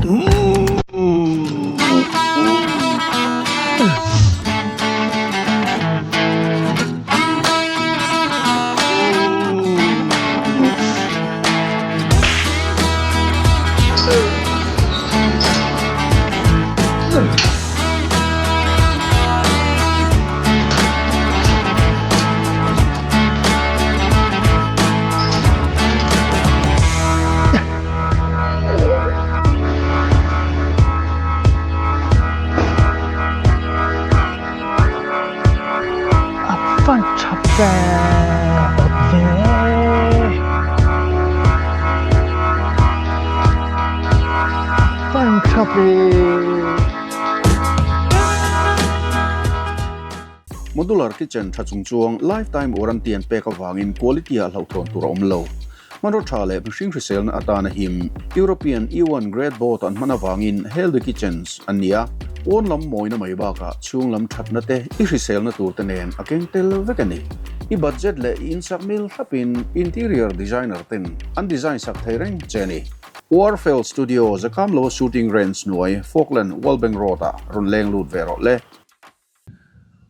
A van tha ve ka awt ve. A van tha ve. Modular kitchen tha chung chuang lifetime warranty an pek avangin quality ah hlauhthawn tur a awm lo. Hmanraw tha leh mihring hriselna atana him European E1 grade board an hman avangin healthy kitchens an ni a, pawn lam mawina mai bakah chhung lam thatna te i hriselna tur te nen a keng tel vek a ni. I budget leh i insak mil thlapin interior designer ten an design sak thei reng che a ni. Warfel Studio Zakamlo Shooting Range hnuai Falkland Wallbank Road ah rawn leng lut ve rawh le.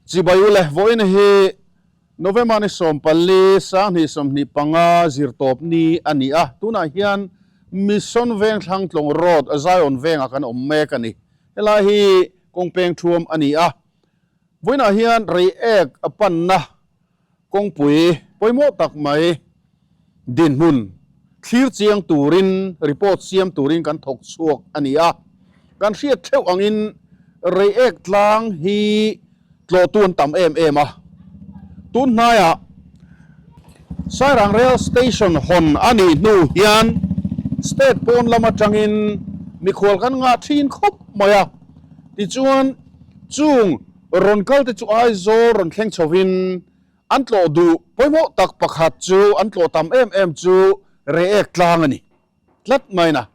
Chibai u le, vawiin hi November ni 14, 2025 zirtawp ni a ni a, tunah hian Mission Vengthlang Tlawng Road, Zion vengah kan awm mek a ni. Helai hi kawngpeng thuam a ni a, vawiinah hian Reiek a panna kawngpui pawimawh tak mai dinhmun thlir chiang turin report siam turin kan thawk chhuak a ni a. Kan hriat theuh angin Reiek tlang hi tlawhtu an tam em em a. Tun hnaiah Sairang Rail Station hawn a nih hnu hian state pawn lam atangin mikhual kan ngah thin khawp mai a. Tichuan chung rawn kal te chu Aizawl rawn thleng chhovin An tlawh duh pawimawh tak pakhat chu an tlawh tam em em chu Reiek tlang a ni tlat mai na.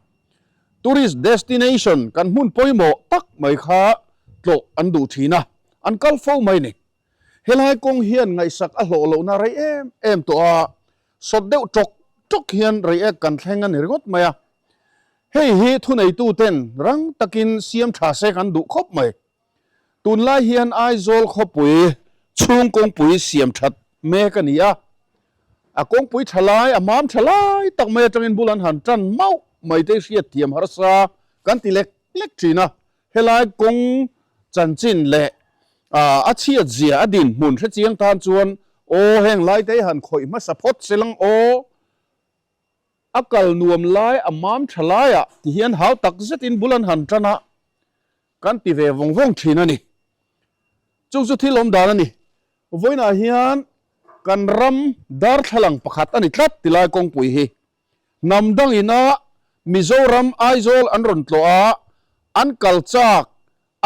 Tourist destination kan hmun pawimawh tak mai kha tlawh an duh thin a, an kal fo mai ni. Helai kawng hian ngaihsak a hlawh lohna rei em em tawh a, sawt deuh tawk tawk hian Reiek kan thleng a ni ringawt mai a. Hei hi thuneituten rang takin siam tha se kan duh khawp mai. Tunlai hian Aizawl khawpui chhung kawngpui siam that mek a ni a, a kawngpui tha lai, a mam tha lai tak mai atangin bul an han tan mauh mai te hriat thiam harsa kan ti lek lek thin a, helai kawng chanchin leh a chhiat zia a dinhmun hrechiang tan chuan aw heng lai te hi han khawih hmasa phawt se lang aw. A kal nuam lai a mam tha laiah ti hian hau tak zetin bul an han tan a, kan ti ve vawng vawng thin a ni. Chung chu thil awm dan a ni. Vawiinah hian kan ram darthlalang pakhat a ni tlat ti lai kawngpui hi. Hnam dangina Mizoram Aizawl an rawn tlawh a, an kal chak,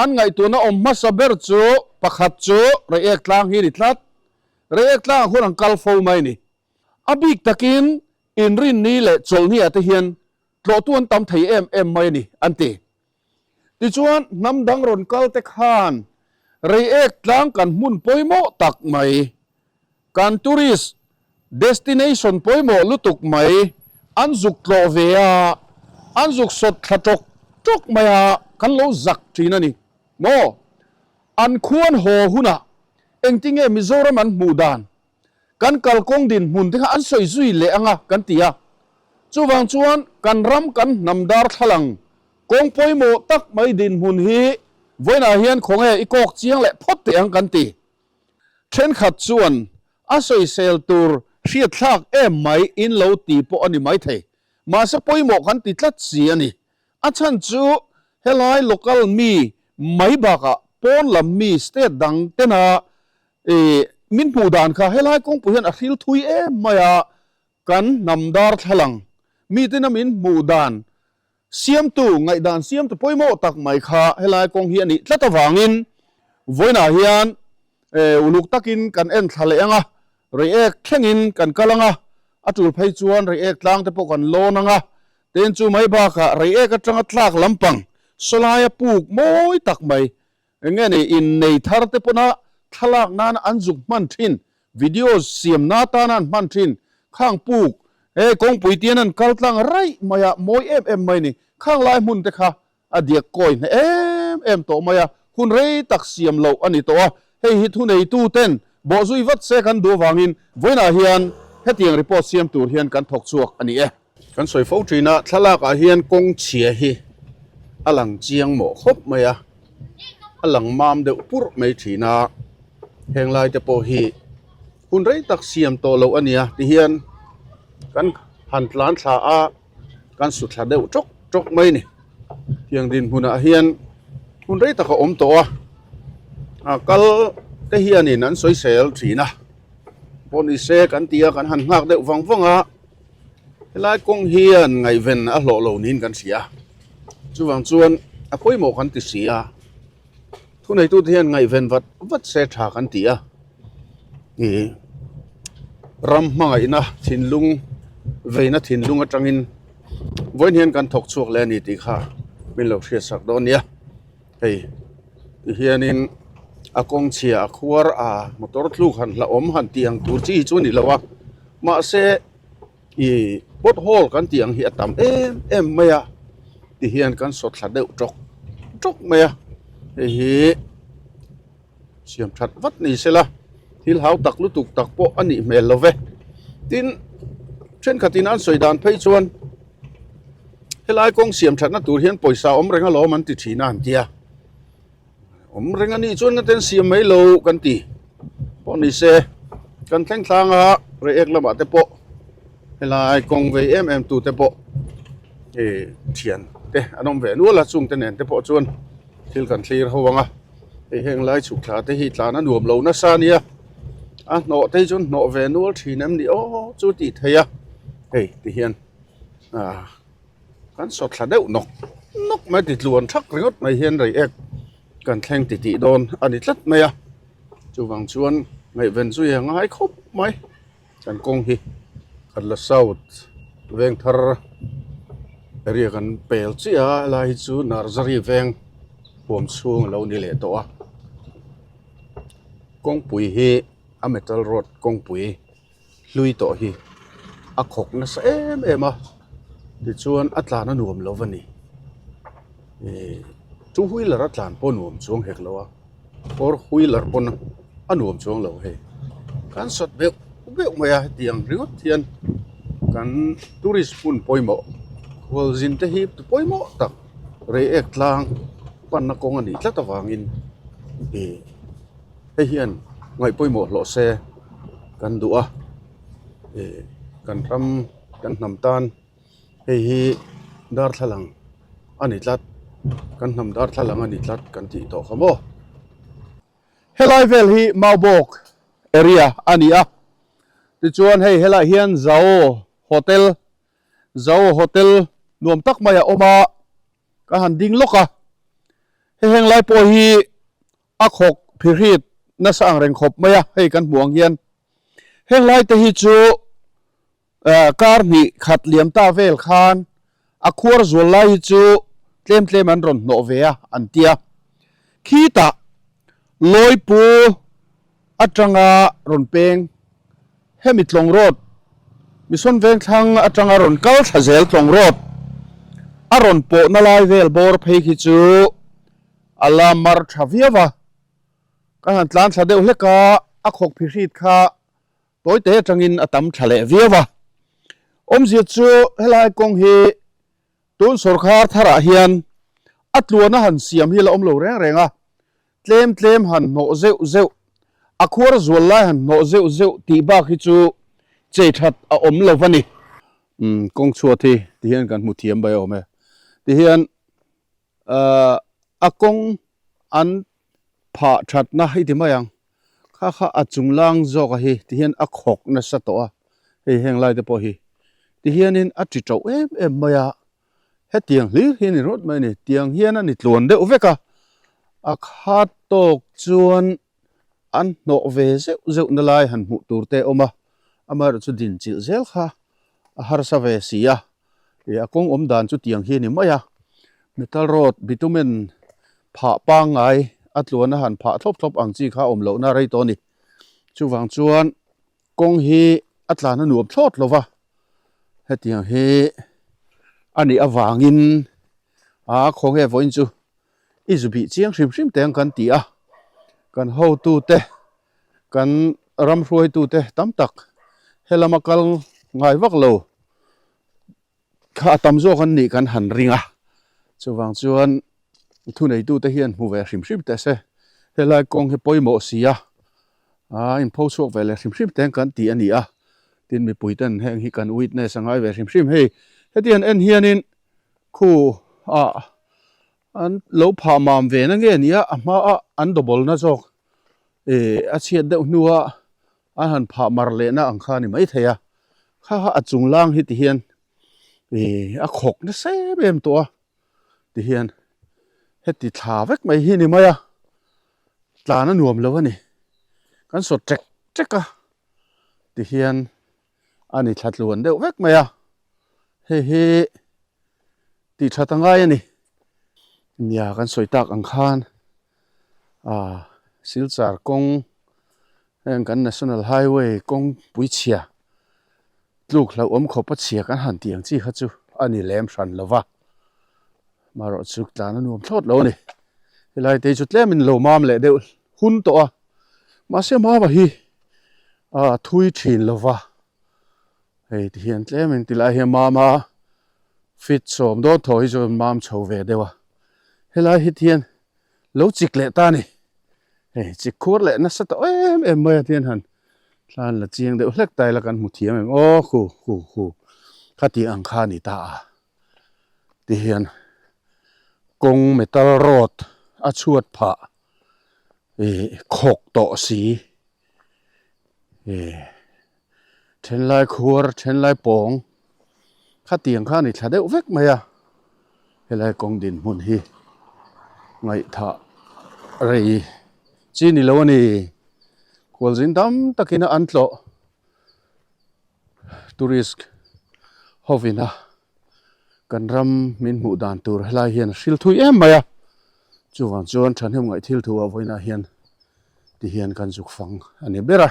an ngaihtuahna awm hmasa ber chu pakhat chu Reiek tlang hi a ni tlat. Reiek tlangah khuan an kal fo mai a ni. A bik takin Inrinni leh Chawlhniah te hian tlawhtu an tam thei em em mai a ni, an ti. Tichuan, hnam dang rawn kal te khan Reiek tlang kan hmun pawimawh tak mai, kan tourist destination pawimawh lutuk mai an zuk tlawh ve a, an zuk sawt thla tawk tawk mai a, kan lo zak thin a ni maw? An khuan haw hunah engtinge Mizoram an hmuh dan? Kan kalkawng dinhmun te kha an sawi zui leh anga kan ti a. Chuvang chuan kan ram kan hnam darthlalang kawng pawimawh tak mai dinhmun hi vawiinah hian khawnge i kawk chiang leh phawt teh ang kan ti. Thenkhat chuan a sawisel tur hriatthlak em mai in lo ti pawh a ni maithei. Mahse pawimawh kan ti tlat si a ni. A chhan chu helai local mi mai bakah pawn lam mi state dang tena Ih, min hmuh dan kha helai kawngpui hian a hril thui em mai a, kan hnam darthlalang miten a min hmuh dan siamtu, ngaihdan siamtu pawimawh tak mai kha helai kawng hi a nih tlat avangin vawiinah hian uluk takin kan en thla leh ang a, Reiek thlengin kan kal ang a, a tul phei chuan Reiek tlang te pawh kan lawn ang a, tin chu mai bakah Reiek atanga tlak lampang sawlaia puk mawi tak mai Eng nge ni, innei thar te pawna thlalak nana an zuk hman thin, video siam na tana an hman thin, khang puk, he kawngpui tian an kal tlang raih mai a, mawi em em mai ni. Khang lai hmun te kha a diak kawi hneh em em tawh mai a, hun rei tak siam loh a ni tawh a, hei hi thuneitu ten bawhzui vat se kan duh avangin vawiinah hian hetiang report siam tur hian kan thawk chhuak a ni e. Kan sawi fo thin a, thlalak ah hian kawng chhia hi a lang chiang mawh khawp mai a, a lang mam deuh purh mai thin a, heng lai te pawh hi hun rei tak siam tawh loh a nia tihian kan han tlan thla a. Kan su thla deuh tawk tawk mai a ni. Tiang dinhmunah hian hun rei tak a awm tawh a, a kal te hianin an sawisel thin a, pawh ni se kan ti a kan han nghak deuh vang vang a, helai kawng hian ngaihven a hlawh lo niin kan hria a, chuvang chuan a pawimawh kan ti si a, thuneitute hian ngaihven vat vat se tha kan ti a. Ih ram hmangaihna thinlung veina thinlung atangin vawiin hian kan thawk chhuak leh a ni tih kha min lo hriat sak dawn nia hei ti hianin a kawng chhia a khuar a motor tluk han hlauhawm han tih ang tur chi hi chu a ni lo a mahse ih pothole kan tih ang hi a tam em em mai a ti hian kan sawt thla deuh tawk tawk mai a hei hi. Siam that vat ni sela, thil hau tak lutuk tak pawh a nih hmel lo ve. Tin, thenkhatin an sawi dan phei chuan helai kawng siam thatna tur hian pawisa awm reng alawm an ti thin a an ti a. Awm reng a nih chuan ka ten siam mai lo kan ti pawh ni se, kan thleng tlang a Reiek lamah te pawh helai kawng vei em em tu te pawh ih thian te an awm ve nual a, chung te nen te pawh chuan thil kan thlir ho ang a. Hei heng lai chhuk thla te hi tlan a nuam lo nasa ania a hnawh te hi chuan hnawh ve nual thin em ni aw chu tih theih a hei ti hian ah kan sawt thla deuh nawk nawk mai ti tluan thak ringawt mai hian reiek kan thleng ti tih dawn a ni tlat mai a chuvang chuan ngaihven zui a ngai khawp mai kan kawng hi Khatla South Vengthar area kan pel chiah a helai hi chu Narzary veng huam chhung a lo ni leh tawh a kawngpui hi a metal road kawngpui hlui tawh hi a khawk nasa em em a tichuan a tlan a nuam lo a ni ihh two wheeler a tlan pawh nuam chuang hek lo a. Four wheeler pawn a nuam chuang lo hei kan sawt beuh beuh mai a hetiang ringawt hian kan tourist hmun pawimawh khualzin te hi pawimawh tak reiek tlang panna kawng a nih tlat avangin ih hei hian ngaih pawimawh hlawh se kan duh a ih kan ram kan hnam tan. Hei hi darthlalang a ni tlat kan hnam darthlalang a ni tlat kan tih tawh kha maw. Helai vel hi Maubawk area a ni a, tichuan hei helaiah hian Zao Hotel, Zao Hotel nuam tak mai a awm a, ka han ding lawk a, hei heng lai pawh hi a khawk phirhit nasa ang reng khawp mai a, hei kan hmuh ang hian heng lai te hi chu Kar hnih khat liam ta vel khan a khuar zual lai hi chu tlem tlem an rawn hnawh ve a an ti a. Khitah Lawipu atanga rawn peng hemi tlawng road Mission Vengthlang atanga rawn kal thla zel tlawng road a rawn pawhna lai vel bawr phei khi chu a la mar tha viau a. Ka han tlan thla deuh hlek a, a khawk phihrit kha Tawite atangin a tam tha leh viau a. Awmzia chu helai kawng hi tun sawrkhar tharah hian a tluana han siam hi la awm lo reng reng a, tlem tlem han hnawh zeuh zeuh, a khuar zual lai han hnawh zeuh zeuh tih bak hi chu chei that a awm lo va ni. Umm kawng chhuat hi tihian kan hmu thiam bai awm e. Tihian a kawng an phah thatna i ti mai ang. Kha kha a chung lang zawk a hi ti hian a khawk nasa tawh a, hei heng lai te pawh hi ti hianin a ti tauh em em mai a, hetiang hlir hi a ni rawt mai a ni, tiang hian a ni tluan deuh vek a, a khat tawk chuan an hnawh ve zeuh zeuh na lai han hmuh tur te a awm a, amaherawhchu chu din chilh zel kha a harsa ve si a, ih a kawng awm dan chu tiang hi a ni mai a, metal road bitumen phah pangngai a tluan a han phah thlawp thlawp ang chi kha a awm lohna rei tawh a ni. Chuvang chuan kawng hi a tlan a nuam thlawt lo va, hetiang hi a nih avangin. A khawnge vawiin chu i zu bih chiang hrim hrim teng kan ti a, kan hotute, kan ram hruaitute tam tak helama kal ngai vak lo kha a tam zawk an nih kan han ring a, chuvang chuan thuneitute hian hmu ve hrim hrim teh se, helai kawng hi pawimawh si a, a inpho chhuak ve leh hrim hrim teng kan ti a ni a, tin mipui ten heng hi kan witness a ngai ve hrim hrim hei, heti an en hianin khu ah an lo phah mam ve na nge nia a hma a an double na zawk eh a chhiat deuh hnua an han phah mar leh na ang kha a ni maithei a, kha kha a chung lang hi ti hian eh a khawk nasa em em tawh a ti hian heti thla vek mai hi a ni mai a, tlan a nuam lo a ni, kan sawt ṭek ṭek a ti hian a ni thla tluan deuh vek mai a, hei hi tih that a ngai a ni. Nia kan sawi tak ang khan ah Silchar kawng heng kan National Highway kawng pui chhia tluk hlauhawm khawp a chhia kan han tih ang chi kha chu a ni lem hran lo va, marawh chu tlan a nuam thlawt lo a ni. Helai te hi chu tlem in lo mam leh deuh hun tawh a, mahse mama hi a thui thin lo va, hei ti hian tlem in ti lai hian mama fit sawm dawn thaw hi chuan mam chho ve deuh a, helai hi ti hian lo chik leh ta a ni, hei chik khuar leh nasa tawh em em mai a ti hian han thlan la chiang deuh hlek ta ila kan hmu thiam em aw khu khu khu khati ang kha a ni ta a ti hian kawng metal road a chhuat phah ih khawk tawh si. Ih thenlai khuar thenlai pawng khatiang kha a ni thla deuh vek mai a helai kawng dinhmun hi ngaihthah rei chi ni lo a ni khualzin tam takin a an tlawh tourist hovin a kan ram min hmuh dan tur helai hian a hril thui em mai a chuvang chuan thahnem ngaih thil thu ah vawiinah hian ti hian kan zuk fang a ni ber a.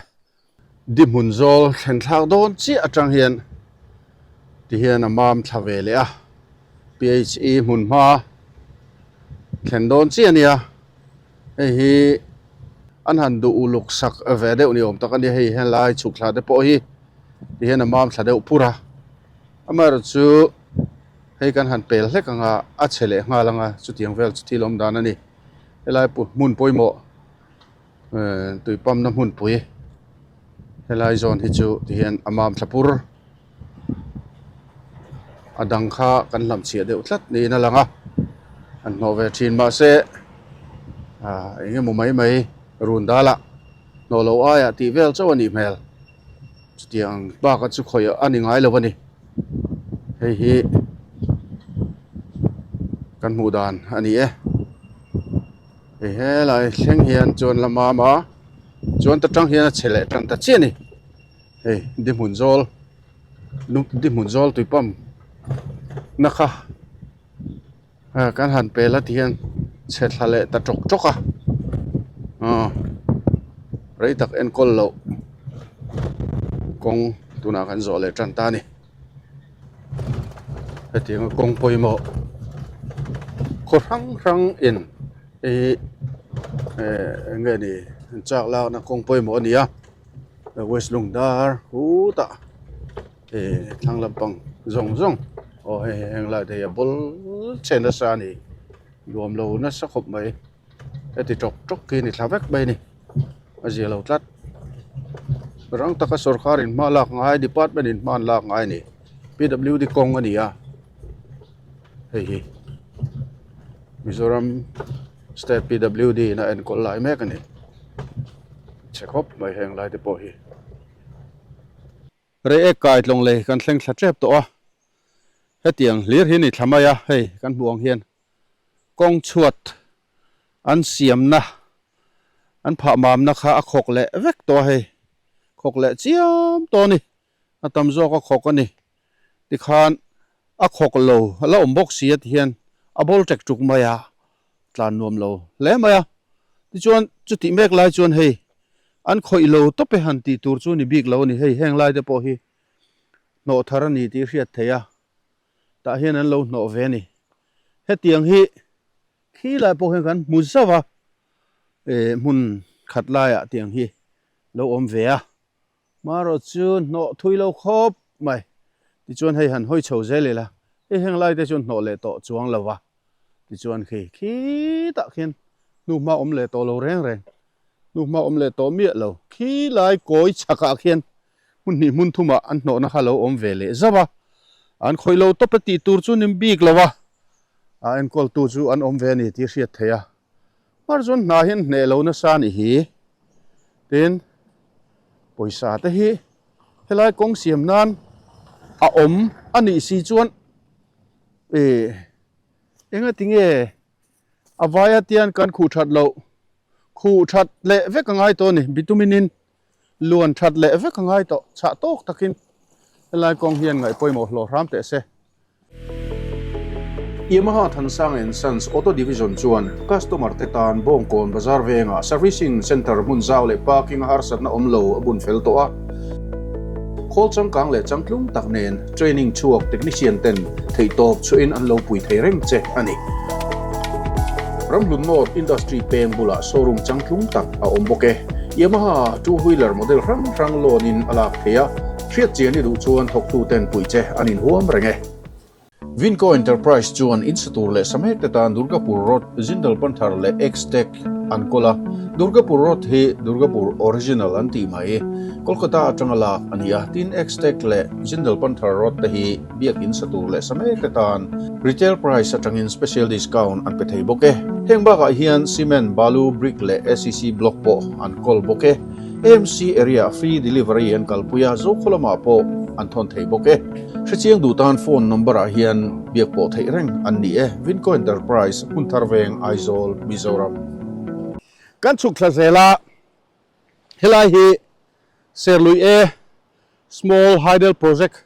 Di hmun zawl thlen thlak dawn chiah atang hian ti hian a mam thla ve leh a PHE hmun hma thlen dawn chiah a nia hei hi an han duh uluk sak ve deuh ni awm tak a nia hei helai chhuk thla te pawh hi ti hian a mam thla deuh pur a. Amaherawh chu hei kan han pel hlek ang a, a chhe leh nghal ang a, chutiang vel chu thil awm dan a ni. Helai hmun pawimawh eh tui pump na hmunpui helai zawn hi chu tihian a mam thla pur a dang kha kan hlam chhiah deuh tlat niin a lang a, han hnawh ve thin mahse ah eng emaw mai mai run dalah hnawh loh aiah tih vel chauh a nih hmel. Chutiang bak a chu khawih a ni ngai lo a ni. Hei hi kan hmuh dan a ni e. Hei helai thleng hian chuan la mam a, chuan ta tang hian a che leh tan ta chiah a ni. Hei di hmun zawl di hmun zawl tui pump na kha. Kan han pel a ti hian chhe thla leh ta tawk tawk a aw rei tak enkawl loh kawng tunah kan zawh leh tan ta a ni hetiang a kawng pawimawh khaw hrang hrang in hei hi eh eng nge ni an chak lakna kawng pawimawh a ni a west lungdar hutah. Ih thlang lampang zawng zawng aw hei heng lai te hi a bawl chhe nasa a ni nuam lo nasa khawp mai heti tawk tawk hi a ni thla vek mai a ni a zia lo tlat rang taka sawrkar in hma lak ngai department in hma an lak ngai a ni P W D kawng a ni a hei hi Mizoram state P W D in a enkawl lai mek a ni chhe khawp mai heng lai te pawh hi. Reiek kai tlawng lei kan thleng thla tep tawh a, hetiang hlir hi ni thla mai a, hei kan hmuh ang hian kawng chhuat an siamna an phah mamna kha a khawk leh vek tawh a hei, khawk leh chiam tawh a ni, a tam zawk a khawk a ni, tikhan a khawk lo a la awm bawk si a tihian a bawl ṭek ṭuk mai a, tlan nuam lo hle mai a, tichuan chutih mek lai chuan hei an khawih lo tawp e han tih tur chu ni bik lo a ni, hei heng lai te pawh hi hnawh thar a ni tih hriat theih a, tah hian an lo hnawh ve a ni, Hetiang hi khi lai pawh hian kan hmu zauh a, eh hmun khat laiah tiang hi lo awm ve a. Marawh chu hnawh thui lo khawp mai. Tichuan hei han hawi chho zel ila, hei heng lai te chuan hnawh leh tawh chuang lo va. Tichuan khi khitah khian hnuhma awm leh tawh lo reng reng, hnuhma awm leh tawh miah lo. Khi lai kawi chhakah khian hmun hnih hmun thumah an hnawhna kha lo awm ve leh zauh a, an khawih lo tawp e tih tur chu nim bik lo a, a enkawltu chu an awm ve a ni tih a hriat theih a. Hmar chuan hna hian hneh lo nasa a nih hi. Tin, pawisa te hi helai kawng siam nan a awm a nih si chuan ih engati nge a vaia tian kan khuh that loh khuh that leh vek a ngai tawh a ni bitumin in luan that leh vek a ngai tawh chhah tawk takin helai kawng hian ngaih pawimawh hlawh hram teh se. Yamaha Thansang and Sons Auto Division chuan customer te tan Bawngkawn Bazar vengah Servicing Centre hmun zau leh parking a harsatna awm lo a bun fel tawh a. Khawl changkang leh changtlung tak nen training chhuak technician ten theihtawp chhuahin an lo pui thei reng che a ni. Ramhlun North Industry peng bulah showroom changtlung tak a awm bawk e. Yamaha two wheeler model hrang hrang loan in a lak thei a. Hriat chian i duh chuan thawktu ten puih che an inhuam reng e. Vinco Enterprise chuan in sa tur leh sa mek te tan Durgapur Road, Jindal Panthar leh X-Tech an kawl a. Durgapur Road hi Durgapur Original an tih mai. Kolkata atanga lak a ni a, tin X-Tech leh Jindal Panthar Road te hi biakin sa tur leh sa mek te tan retail price atangin special discount an pe thei bawk e. Heng bakah hian cement, balu, brick leh ACC block pawh an kawl bawk e. AMC area free delivery an kalpui a, Zokhaw lamah pawh an thawn thei bawk e. Hrechiang duh tan phone number ah hian biak pawh theih reng an ni e. Vinco Enterprise, Hmunthar Veng, Aizawl, Mizoram. Kan chhuk thla zel a, helai hi Serlui A Small Hydel Project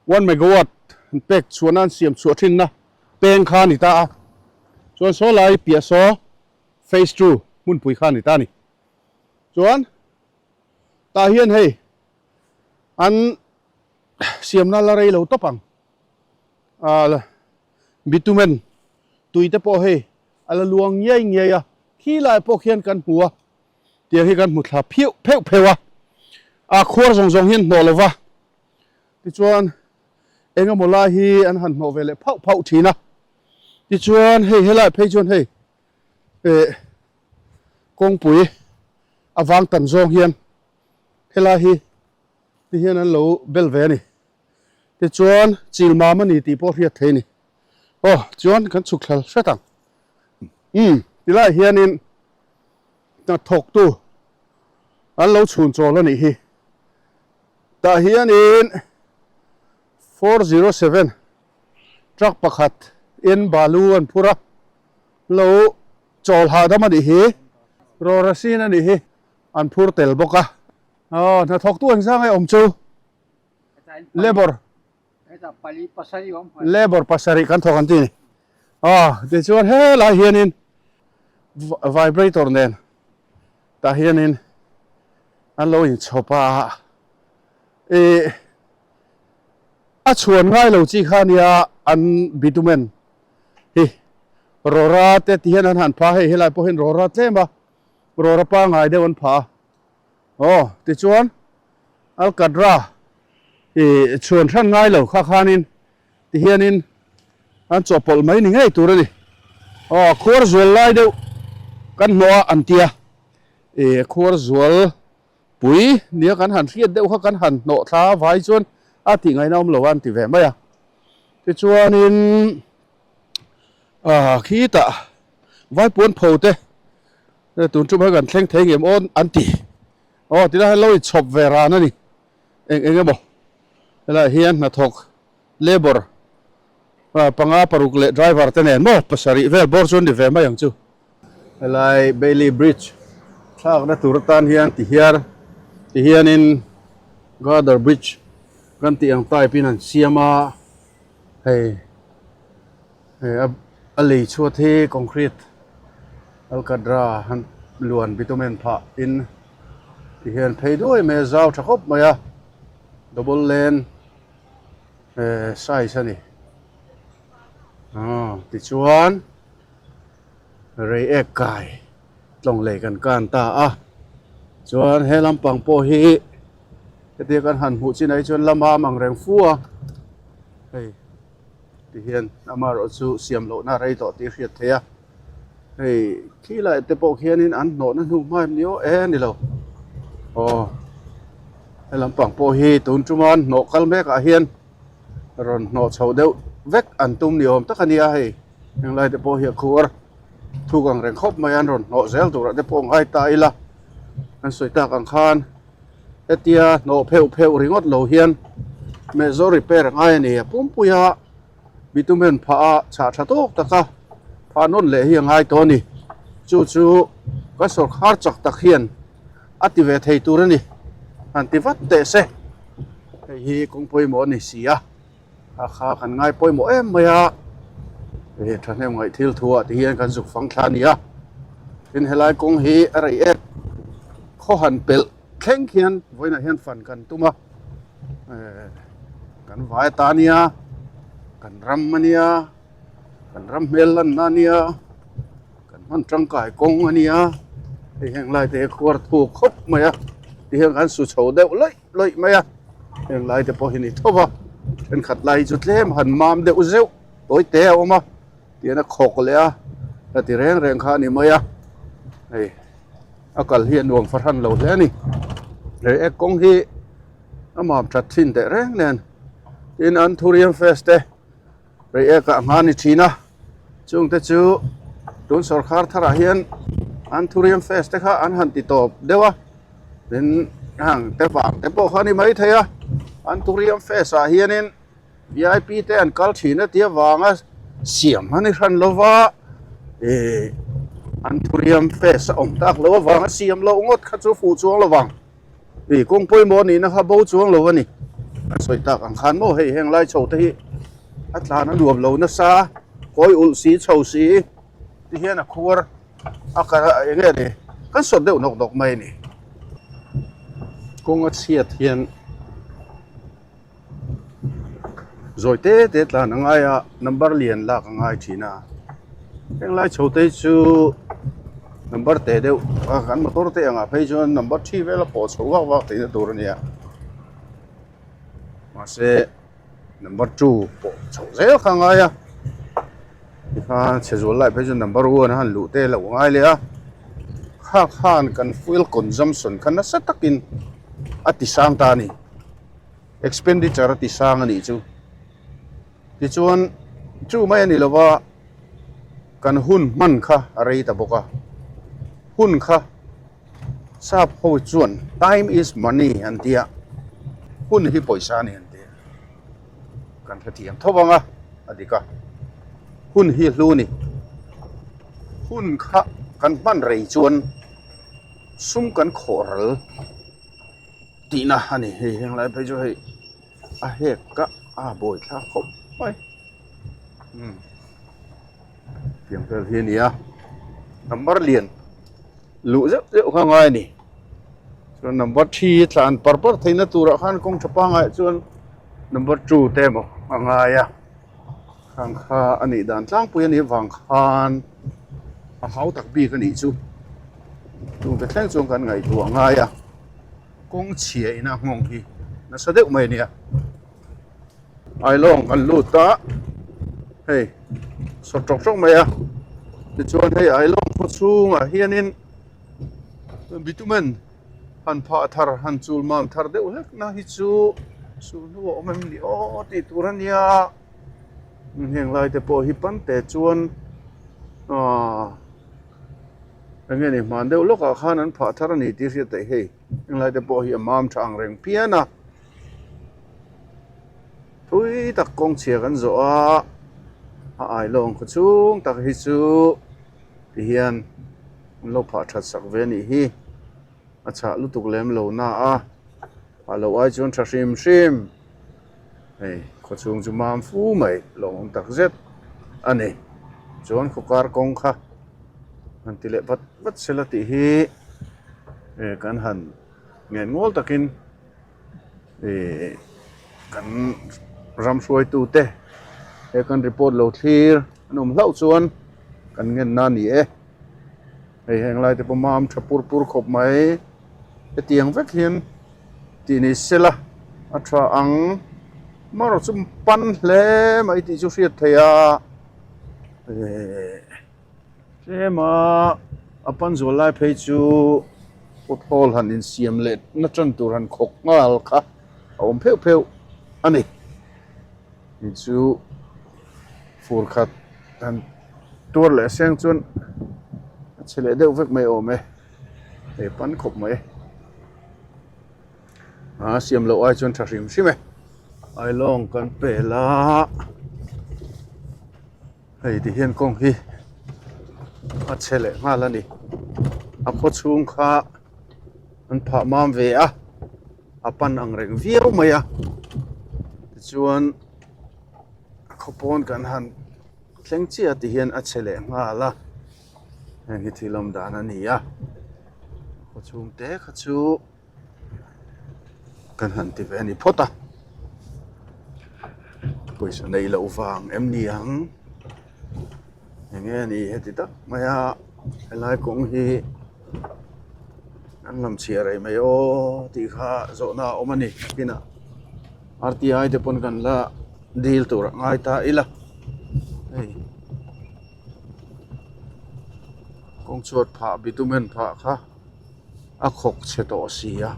one megawatt an pek chhuahna an siam chhuah thinna peng kha a ni ta a, chuan saw lai piah saw phase ii hmunpui kha a ni ta a ni. Chuan tah hian hei an siamna la rei lo tawp ang ah bitumen tui te pawh hei a la luang ngiai ngiai a khi lai pawh khian kan hmu a tiang hi kan hmu thla phiuh pheuh pheuh a ah khuar zawng zawng hian hnawh lo va tichuan eng emaw lai hi an han hnawh ve leh phauh phauh thin a tichuan hei helai phei chuan hei eh kawngpui a vang tam zawng hian helai hi ti hian an lo bel ve a ni tichuan chil mam a ni tih pawh hriat theih a ni aw chuan kan chhuk thlal hret ang umm tilai hianin hnathawktu an lo chhun chawl a nih hi tah hianin 407 truck pakhat in balu an phur a. Lo chawl hahdam a nih hi. Rawra sin a nih hi. An phur tel bawk a. Aw hnathawktu eng zang e awm chu. Labour. Labour pasarih kan thawk an ti ni. Aw tichuan helai hianin vibrator nen tah hianin an lo inchhawp a. Ih a chhuan ngai lo chi kha nia an bitumen. Hi rawra te ti hian an han pha hei helai pawh hian rawra tlem a rawra pangai deuh an pha a aw tichuan alkadra ih chhuan hran ngai lo kha khanin ti hianin an chawhpawlh mai ni ngei tur a ni aw khuar zual lai deuh kan hnawh a an tia ih khuar zual pui nia kan han hriat deuh kha kan han hnawh thla vai chuan a tih ngaihna awm lo a an ti ve mai a. Tichuanin ah khitah vaipuan pho te tun tum hian kan thleng thei ngem aw an ti aw tilai hian lo inchhawp ve ran a ni eng eng emaw helaiah hian hnathawk labour ah panga paruk leh driver te nen maw pasarih vel bawr chu an ni ve mai ang chu. Helai Bailey Bridge thlakna tur atan hian ti hian ti hianin Girder Bridge kan tih ang type in an siam a hei hei a lei chhuat hi concrete alkadra han luan bitumen phah in ti hian phei duai mai a zau tha khawp mai a double lane eh size a ni. Aw tichuan Reiek kai tlawng lei kan kan ta a, chuan he lampang pawh hi hetia kan han hmuh chin ah chuan lama mang reng fu a, hei ti hian amaherawh chu siam lohna rei tawh tih a hriat theih a, hei khi lai te pawh khianin an hnawhna hnu hma em ni aw e ni lo aw he lampang pawh hi tun tuma an hnawh kal mek ah hian. Rawn hnawh chhoh deuh vek an tum ni awm tak a nia hei henglai te pawh hi a khuar thuk ang reng khawp mai a an rawn hnawh zel turah te pawh ngai ta ila an sawi tak ang khan hetia hnawh pheuh pheuh ringawt lo hian mehzawr repair a ngai a ni a pumpui a bitumen phah a chhah tha tawk tak a phah nawn leh hi a ngai tawh a ni chu chu kan sawrkhar chak tak hian. A ti ve thei tur a ni. Han ti vat teh se. Hei hi kawng pawimawh a ni si a. A kha kan ngai pawimawh em mai a. Hei thahnem ngaih thil thu ah ti hian kan zuk fang thla a ni a. Tin helai kawng hi a rei em khaw han pelh thleng khian vawiinah hian fan kan tum a. Kan vai ata a nia, kan ram a nia, kan ram hmel lanna a nia. Kan hman tangkai kawng a nia, hei heng lai te hi khuar thuk khawp mai a, ti hian kan su chho deuh lawih lawih mai a, heng lai te pawh hi ni tho va, thenkhat lai hi chu tlem han mam deuh zeuh tawi te a awm a, tihian a khawk leh a, la ti reng reng kha a ni mai a, hei a kal hi a nuam fahran lo hle a ni, hei ek kawng hi a mam that thin teh reng nen, tin an thuriam face te. Reiek ah hma ni thin a, chungte chu tun sawrkhar tharah hian an thuriam face te kha an han ti tawp deuh a, tin hang te vang te pawh kha a ni maithei a, an thuriam face ah hianin vip te an kal thin a tih avanga siam a ni hran lo va, ih an thuriam face a awm tak loh avanga siam loh ngawt kha chu fuh chuang lo vang. Ih kawng pawimawh nihna kha bo chuang lo a ni. A sawi tak ang khan maw hei heng lai chho te hi a tlan a nuam lo nasa kawi ulh si chho si ti hian a khuar a kal a eng nge ni kan sawt deuh nawk nawk mai a ni. Kawng a chhiat hian zawi te te tlan a ngai a number lian lak a ngai thin a heng lai chho te hi chu number te deuh a kan motor te angah phei chuan number thi vel a pawh chho vak vak theihna tur a ni a mahse number two pawh chho zel kha a ngai a tikhan chhe zual lai phei chuan number one a han luh te a lo ngai leh a kha khan kan fuel consumption kha nasa takin a ti sang ta a ni. Expenditure a ti sang a nih chu. Tichuan chu mai a ni lova kan hun hman kha a rei ta bawk a. Hun kha sap ho chuan time is money an ti a, hun hi pawisa a ni an ti a. Kan hrethiam tho vang a, a dik a. Hun hi a hlu a ni. Hun kha kan hman rei chuan sum kan khawh ral. Tihna a ni hei heng lai phei chu hei a hek a a bawi thlak khawp mai umm tiang vel hi a ni a number lian luh zeuh zeuh kha a ngai a ni chuan number three tlan par par theihna turah khan kawng tha pangngai ah chuan number two te emaw a ngai a khang kha a nih dan tlangpui a nih avang khan a hau tak bik a nih chu chungte thleng chuan kan ngaihtuah ngai a kawng chhia ina nghawng hi nasa deuh mai a nia ailawng kan lut a hei sawt tawk tawk mai a tichuan hei ailawng khaw chhungah hianin bitumen han phah thar han chul mam thar deuh hlek na hi chu sul hnu a awm em ni aw tih tur a nia heng lai te pawh hi pan te chuan aaa eng nge ni hman deuh lawkah khan an phah thar a ni tih hriat theih hei heng lai te pawh hi a mam tha ang reng phian a thui tak kawng chhia kan zawh a a ailawng khaw chhung tak hi chu tihian. An lo phah that sak ve a nih hi. A chhah lutuk lem lo na a, phah loh ai chuan tha hrim hrim. Hei khaw chhung chu mam fu mai lawmawm tak zet a ni. Chuan khaw kar kawng kha han ti leh vat vat sela tih hi kan han ngen ngawl takin Ih kan ram hruaitute. He kan report lo thlir an awm hlauh chuan kan ngenna a ni e. Hei heng lai te pawh mam tha pur pur khawp mai. Hetiang vek hian tih ni sela a tha ang. Amaherawhchu chu pan hle mai tih chu hriat theih a. Tlem a a pan zual lai phei chu pothole han insiam leh na tan tur han khawk nghal kha a awm pheuh pheuh a ni. Hei chu fur khat han tuar leh seng chuan a chhe leh deuh vek mai awm e hei pan khawp mai a siam loh ai chuan tha hrim hrim e ailawng kan pel a hei ti hian kawng hi a chhe leh nghal a ni a khaw chhung kha an phah mam ve a. a pan ang reng viau mai a tichuan a khaw pawn kan han thleng chiah ti hian a chhe leh nghal a heng hi thil awm dan a ni a khaw chhung te kha chu kan han ti ve a ni phawt a pawisa neih loh vang em ni ang eng nge ni heti tak mai a helai kawng hi. An lam chhiah rei mai aw tih kha zawhna a awm a ni nakinah R_T_I te pawn kan la dil tur a ngai ta ila hei kawng chhuat phah bitumen phah kha a khawk chhe tawh si a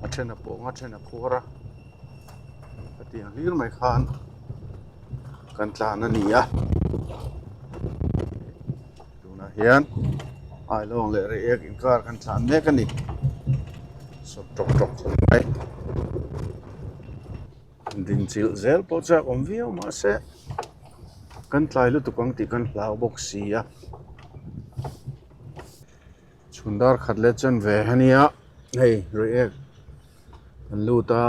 a then a pawng a then a khuar a hetiang hlir mai khan kan tlan a ni a. Tunah hian Ailawng leh Reiek inkar kan thlan mek a ni. Sawp tawk tawk khawp mai. Din chilh zel pawh chak awm viau mahse kan tlai lutuk ang tih kan hlau bawk si a. Chhun dar khat leh chen ve a nia hei Reiek kan lut a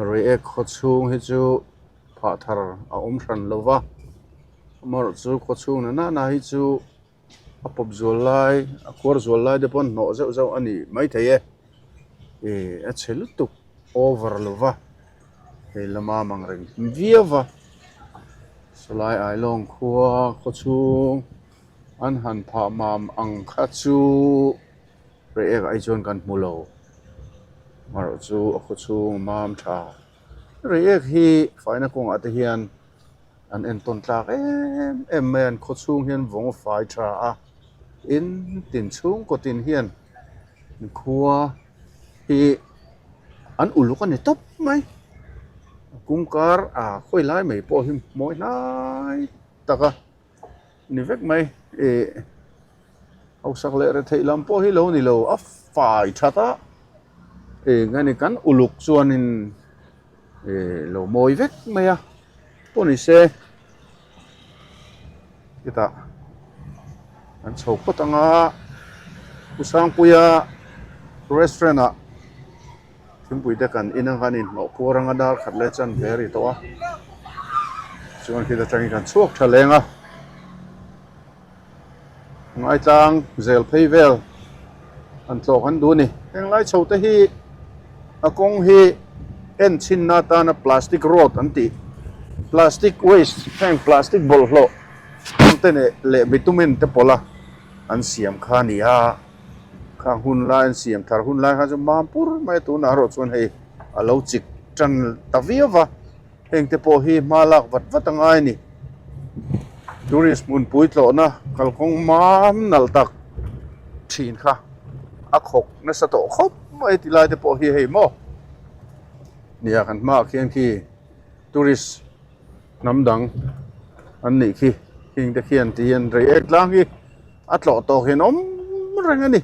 Reiek khaw chhung hi chu phah thar a awm hran lo va. Amaherawh chu khaw chhung na nana hi chu a pawp zual lai a khuar zual lai te pawh an hnawh zeuh zeuh a ni maithei e ih a chhe lutuk over lo va hei lama mang reng viau va sawlai ailawng khua khaw chhung an han phah mam ang kha chu reiek ah hi chuan kan hmu lo amaherawh chu a khaw chhung a mam tha reiek hi faina kawngah te hian. An entawn tlak em em mai a an khaw chhung hian vawng a fai tha a in tin chhungkaw tin hian khua hi an uluk a ni tawp mai kawngkar ah khawi lai mai pawh hi mawi hnai tak a ni vek mai ih hausak leh retheih lam pawh hi lo ni lo a fai that a eng a ni kan uluk chuanin. Ih lo mawi vek mai a pawh ni se hetah an chho phawt ang a Pu Sangpuia restaurant ah thingpui te kan in ang a ni hnawh puar anga dar khat leh chan ve a ri tawh a chuan khi atangin kan chhuak tha leng a ngaitlang zel phei vel an tlawk an duh a ni heng lai chho te hi a kawng hi en chhinna atana plastic road an tih plastic waste heng plastic bawlhhlawh ang te leh leh bitumen te pawlh a an siam kha a ni a khang hun lai an siam thar hun lai khan chu mam pur mai a tunah erawh chuan hei a lo chik tan ta viau va. Heng te pawh hi hma lak vat vat a ngai a ni. Tourist hmunpui tlawhna kalkawng mam nalh tak thin kha a khawk nasa tawh khawp mai ti lai te pawh hi hei maw nia kan hmaah khian khi tourist hnam dang an nih khi heng te khian ti hian reiek tlang hi a tlawh tawk hian awm reng a ni.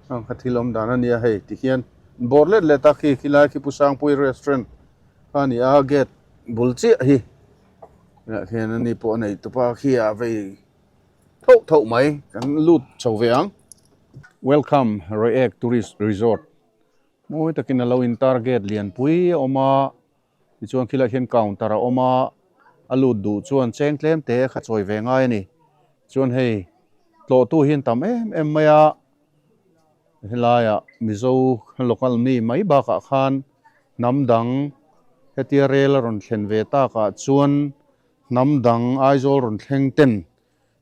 Heng kha thil awm dan a nia hei ti khian bawr let let a khi khilai khi Pu Sangpui restaurant. A ni a gate bul chiah hi ah khian ani pawh a nei tupa khi a vei thauh thauh mai kan lut chho ve ang. Welcome Reiek Tourist Resort mawi takin a lo in tar gate lianpui a awm a tichuan khilaiah khian counter a awm a a lut duh chuan cheng tlem te kha chawi ve ngai a ni chuan hei tlawhtu hi an tam em em mai a. Helaiah Mizo local mi mai bakah khan hnam dang Hetia rel a rawn thlen ve takah chuan hnam dang Aizawl rawn thleng ten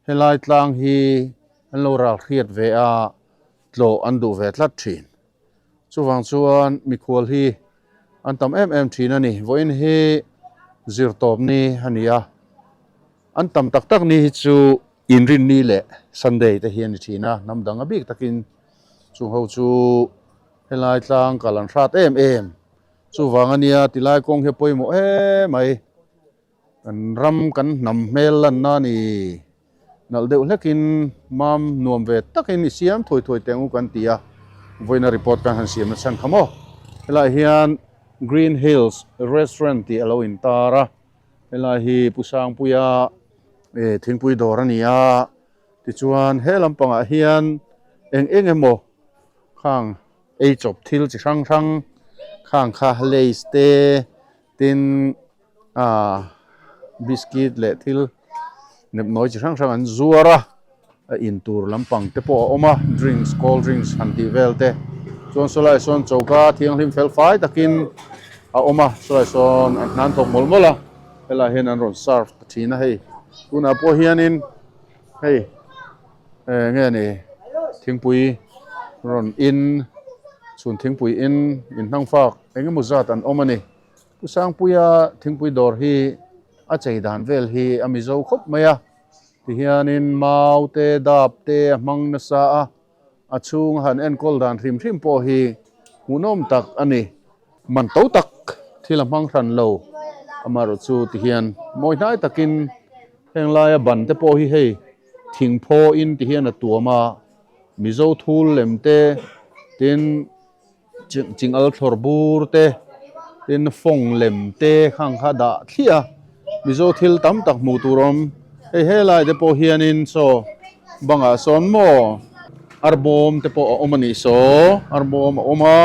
helai tlang hi an lo ral hriat ve a, tlawh an duh ve tlat thin. Chuvang chuan mikhual hi an tam em em thin a ni. Vawiin hi zirtawp ni a ni a, an tam tak tak ni hi chu Inrinni leh Sunday te hi a ni thin a, hnam dang a bik takin chung ho chu helai tlang kal an hrat em em. Chuvang a nia tilai kawng hi a pawimawh em mai. Kan ram kan hnam hmel lanna a ni. Nalh deuh hlekin mam nuam ve takin i siam thuai thuai teh ang u kan ti a, vawiina report kan han siam nachhan kha maw. Helaiah hian Green Hills Restaurant tih a lo intar a, helai hi Pu Sangpuia thingpui dawr a ni a, tichuan he lampangah hian eng eng emaw khang ei chawp thil chi hrang hrang khang kha lays te tin ah biscuit leh thil nepnawi chi hrang hrang an zuar a a in tur lampang te pawh a awm a drinks cold drinks han tih vel te chuan sawlai sawn choka thianghlim fel fai takin a awm a sawlai sawn an hnan thawk mawlh mawlh a helaiah hian an rawn serve ta thin a hei tunah pawh hianin hei eng nge ni thingpui rawn in chhun thingpui in inhnang fak eng emaw zat an awm a ni. Pu Sangpuia thingpui dawr hi a chei dan vel hi a mizo khawp mai a, tihianin mau te dap te a hmang nasa a, a chhung a han enkawl dan hrim hrim pawh hi hmuhnawm tak a ni. Man to tak thil a hmang hran lo, amaherawh chu tihian mawi hnai takin heng laia ban te pawh hi hei thingphaw in tihian a tuam a, mizo thul lem te tin. Chingal thlawr bur te tin fawng lem te khang kha dah thliah a Mizo thil tam tak hmuh tur a awm hei helai te pawh hianin saw bangah sawn maw arbawm te pawh a awm a nih saw arbawm a awm a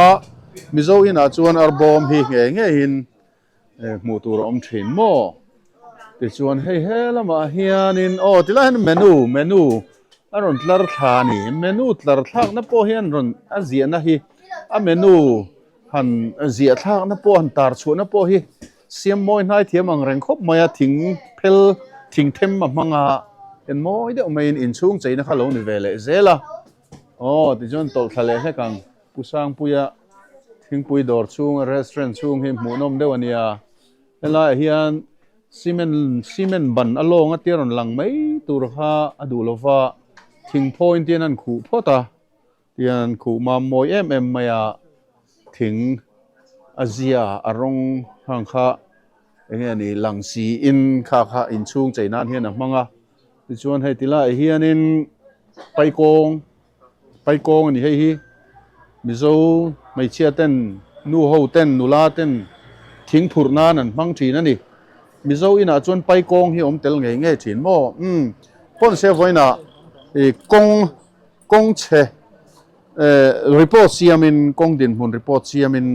Mizo inah chuan arbawm hi ngei ngeiin hmuh tur a awm thin maw tichuan hei he lamah hianin aw tilai hian menu menu a rawn tlar thla a ni menu tlar thlakna pawh hian rawn a ziahna hi a menu han ziah thlakna pawh han tar chhuahna pawh hi siam mawi hnai thiam ang reng khawp mai a thing phel thing them a hmang a en mawi deuh maiin inchhung cheina kha lo ni ve leh zel a aw tichuan tawlh thla leh hlek ang. Pu Sangpuia thingpui dawr chhunga restaurant chhung hi hmuhnawm deuh a nia. Helaiah hian cement cement ban a lawng a tia rawn lang mai tur kha a duh lo va, thingphaw in tian an khuh phawt a, tian an khuh mam mawi em em mai a, thing a zia a rawng hang kha eng nge ni lang siin kha kha inchhung chei nan hian a hmang a, tichuan hei ti laiah hianin paikawng. Paikawng a ni hei hi Mizo hmeichhia ten nu ho ten nula ten thing phurh nan an hmang thin a ni. Mizo inah chuan paikawng hi awm tel ngei ngei thin maw? Umm pawn se vawiinah ih kawng kawng chhe eh report siamin kawng dinhmun report siamin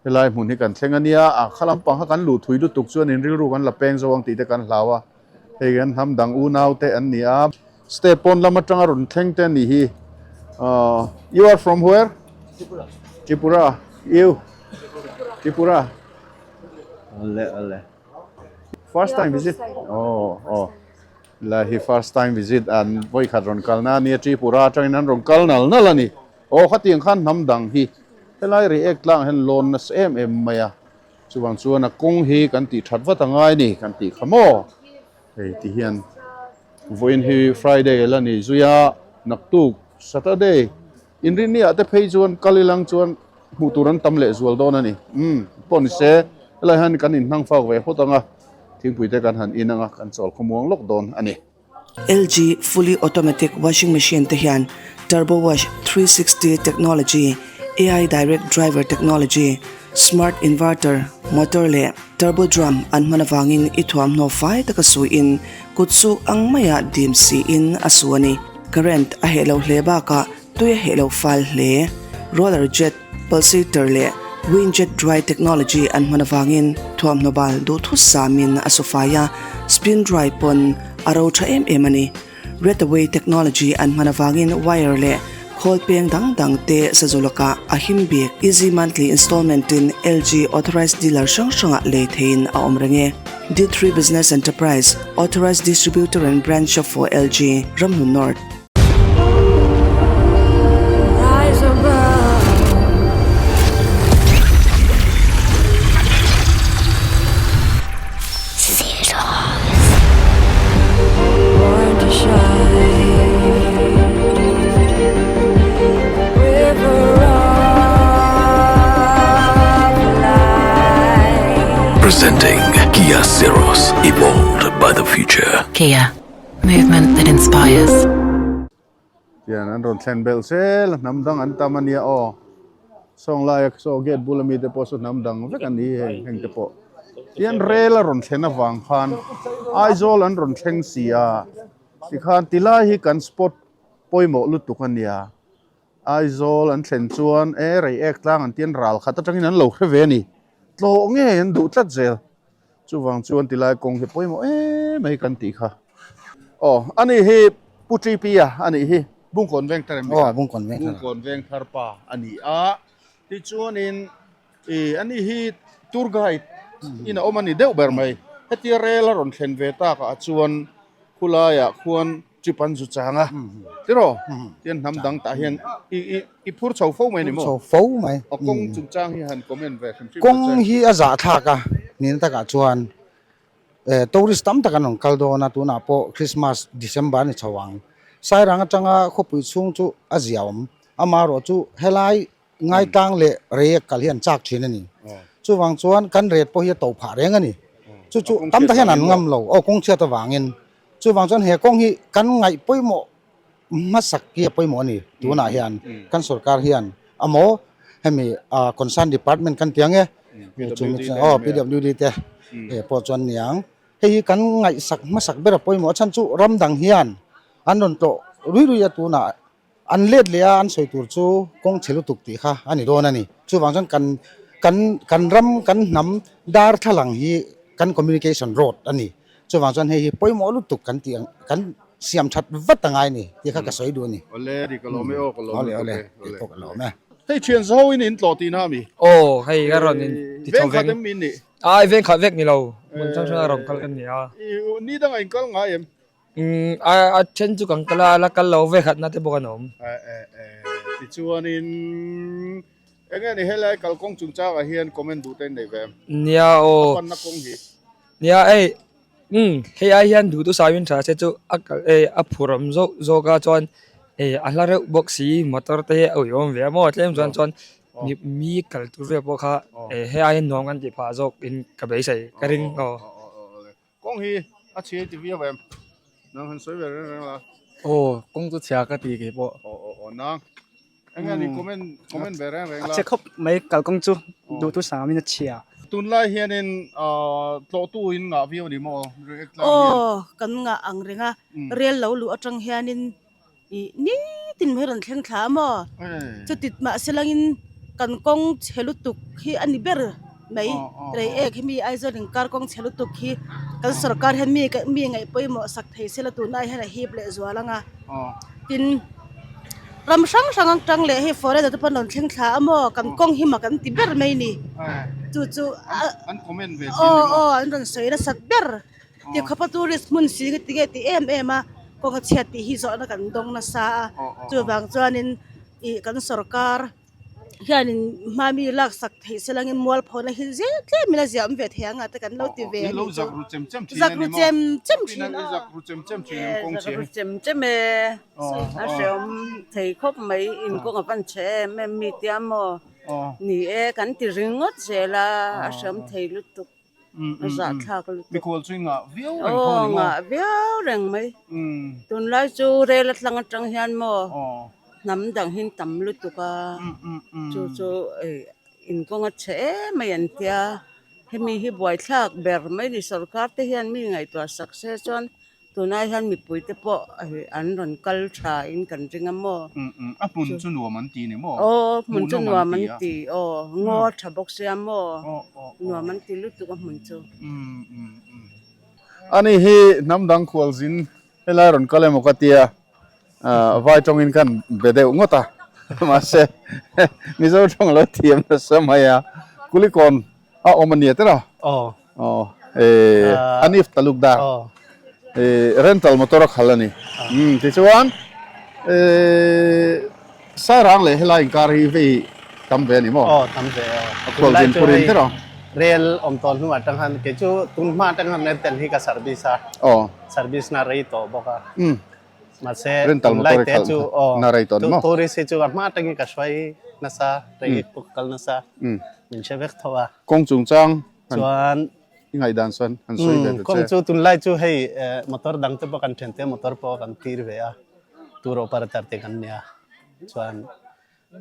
helai hmun hi kan thleng a nia a kha lampang kha kan luh thui lutuk chuan in rilru kan la peng zo ang tih te kan hlau a hei kan hnam dang unau te an ni a state pawn lam atanga rawn thleng te a nih hi ahh you are from where Tripura Tripura you Tripura ale ale first time visit oh oh la hi first time visit an vawi khat rawn kalna a nia Tripura atangin an rawn kal nal nal a ni. Aw khatiang khan hnam dang hi helai react tlang hian lawn nasa em em mai a, chuvang chuan a kawng hi kan tih that vat a ngai ni kan tih kha maw? Hei ti hian vawiin hi Friday la ni zui a, naktuk Saturday inrinni ah te phei chuan kal ilang chuan hmuh tur an tam leh zual dawn a ni. Umm pawh ni se helai hian kan inhnang fak ve phawt ang a, thingpui te kan han in ang a, kan chawl khawmuang lawk dawn a ni. LG Fully Automatic Washing Machine te hian Turbo Wash 360 Technology, AI Direct Driver Technology, Smart Inverter, Motor leh Turbo Drum an hman avangin i thuamhnaw fai taka suiin kut suk ang maia dim siin a su a ni. Current a heh lo hle bakah tui a heh lo fal hle. Roller Jet, Pulsator leh Wind Jet Dry Technology an hman avangin thuamhnaw bal duhthusamin a su fai a, spin dry pawn a ro tha em em a ni. Red Away Technology an hman avangin wire leh. Khawl peng dang dang te sazu lakah a him bik. Easy monthly installment in LG authorized dealer hrang hrangah lei theihin a awm reng e. D3 Business Enterprise, Authorized Distributor and Branch Shop for LG, Ramhlun North. Presenting Kia Ceros, evolved by the future. Kia, movement that inspires. Tian an rawn thlen belh zel a, hnam dang an tam a nia aw. Sawng laia saw gate bula mite pawh saw hnam dang vek a ni heng heng te pawh. Tian rel a rawn thlen avang khan Aizawl an rawn thleng si a, tikhan tilai hi kan spot pawimawh lutuk a nia. Aizawl an thlen chuan e rei ek tlang an tian ral khat atangin an lo hre ve a ni. Tlawh ngei an duh tlat zel. Chuvang chuan tilai kawng hi pawimawh em mai kan tih kha. Aw, ani hi Pu TP a anih hi Bungkawn Vengthar em ni kha? Aw, Bungkawn Vengthar. Bungkawn Vengthar pa a ni a. Tichuanin ih ani hi tour guide in a awm a ni deuh ber mai. Hetia rel a rawn thlen ve takah chuan khulaiah khuan Chip an zu chang a, tiraw? Tian hnam dang tah hian i i i phur chho fo mai ni maw? Phur chho fo mai. Aw kawng chungchang hi han comment ve hrim hrim ta che. Kawng hi a zah thlak a, nihna takah chuan eh tourist tam tak an rawn kal dawn a, tunah pawh Christmas December a ni chho ang. Sairang atanga khawpui chhung chu a ziaawm, amaherawh chu helai Ngaitlang leh Reiek kal hi an chak thin a ni. Chuvang chuan kan ret pawh hi a to phah reng a ni. Chu chu tam tak hian an ngam lo, aw kawng chhiat avangin. Chuvang chuan he kawng hi kan ngaih pawimawh hmasak hi a pawimawh a ni. Tunah hian kan sorkar hian a maw hemi concern department kan ti ang e, aw PWD te pawh chuan niang. Hei hi kan ngaihsak hmasak ber a pawimawh a chhan chu ram dang hian an rawn tlawh rui rui a tunah. An let leh a, an sawi tur chu kawng chhe lutuk tih kha a ni dawn a ni. Chuvang chuan kan kan kan ram kan hnam darthlalang hi kan communication road a ni. Chuvang chuan hei hi pawimawh lutuk kan tih ang kan siam that vat a ngai a ni tih kha ka sawi duh a ni. Awle ri ka lawm e aw ka lawm Awle awle kei pawh ka lawm e. Hei thian zaho in in tlawh tihna a mi? Aw hei ka rawn in ti tho veng. Veng khat em in nih? Ai veng khat vek ni lo, hmun hrang hrang a rawn kal kan ni a. Ni dangah in kal ngai em? Umm a a then chu kan kal a la kal lo ve khatna te bawk an awm. Eh eh eh tichuanin eng nge ni helai kalkawng chungchangah hian comment duh te in nei ve em? Nia aw. A panna kawng hi. Nia hei umm hei ai hian duhtu saiin tha se chu a kal eh a phur awm zawk zawk a chuan eh a hla reuh bawk si motor te hi a uiawm ve a maw tlem chuan chuan mi mi kal tur vel pawh kha eh hei ai hian nuam kan tih phah zawk in ka beisei ka ring aw. Kawng hi a chhia ti viau em? Nang han sawi ve reng reng la. Aw, kawng chu chhia ka ti kei pawh. Aw aw aw nang. Eng nge ni comment comment ve reng reng la. A chhe khawp mai kalkawng chu duhtu sangam in a chhia. Tunlai hianin tlawhtu in ngah viau ni maw? React tlang hian. Aw, kan ngah ang reng a, rel lo luh atang hianin Ih nitin mai rawn thleng thla a maw? Chuti mahse langin kan kawng chhe lutuk hi a ni ber mai. Rei ek hi mi Aizawl inkar kawng chhe lutuk hi kan sorkar hian mi mi ngaih pawimawh sak thei se la tunah hian a hip leh zual ang a. Tin, ram hrang hrang atang leh hei foreigner te pawh an rawn thleng thla a maw? Kan kawng hi mak an ti ber mai ni. Chu chu aw aw an rawn sawi nasat ber. Ti khawpa tourist hmun si nge tinge ti em em a kawng a chhiat tih hi zawhna kan dawng nasa a chuvang chuanin ih kan sorkar hianin hma mi laksak theih se langin mualphawna hi zel tlem ila ziah awm ve thei ang a te kan lo ti ve a nih chu zak ru chem chem thin a zak ru chem chem e a hreawm thei khawp mai in kawng a van chhe em em mi tia maw ni e kan ti ringawt zel a a hreawm thei lutuk. A zahthlak lutuk. Mikhual chu i ngah viau reng tho ni maw? Aw ngah viau reng mai. Tunlai chu rel atlang atang hian maw hnam dang hi an tam lutuk a, chu chu inkawnga chhe em mai an tia. Hemi hi buaithlak ber mai ni sorkar te hian mi ngaihtuah sak se chuan Tunai hian mipui te pawh an rawn kal tha in kan ring a maw? A hmun chu nuam an ti ni maw? Aw, hmun chu nuam an ti aw, ngaw tha bawk sia maw? Nuam an ti lutuk a hmun chu. Ani hi hnam dang khualzin helai rawn kal emaw ka tia. Vai tawngin khan be deuh ngawt a, mahse Mizo tawng a lo thiam nasa mai a, Kulikawn a awm a nia tera? Aw. Aw, eh Hanif Talukdar. Aw. Eh rental motor a khal a ni. Umm tichuan eh Sairang leh helai inkar hi vei tam ve a ni maw? Aw tam ve aw. A khual zin phur in tera? Rel awm tawh hnuah atang khan kei chu tun hma atang khan rental hi ka service a. Aw. Service na rei tawh bawk a. Umm. Mahse Rental tunlai motor i te khalh chu aw na rei tawh ni maw? Tourist hi chu a hma atangin ka hruai nasa rei pawh ka kal nasa min hre vek tho a. Kawng chungchang han Chuan i ngaihdan chuan han sawi ve ta che. Kawng chu tunlai chu hei motor dang te pawh kan then te motor pawh kan tir ve a tour operator te kan nia chuan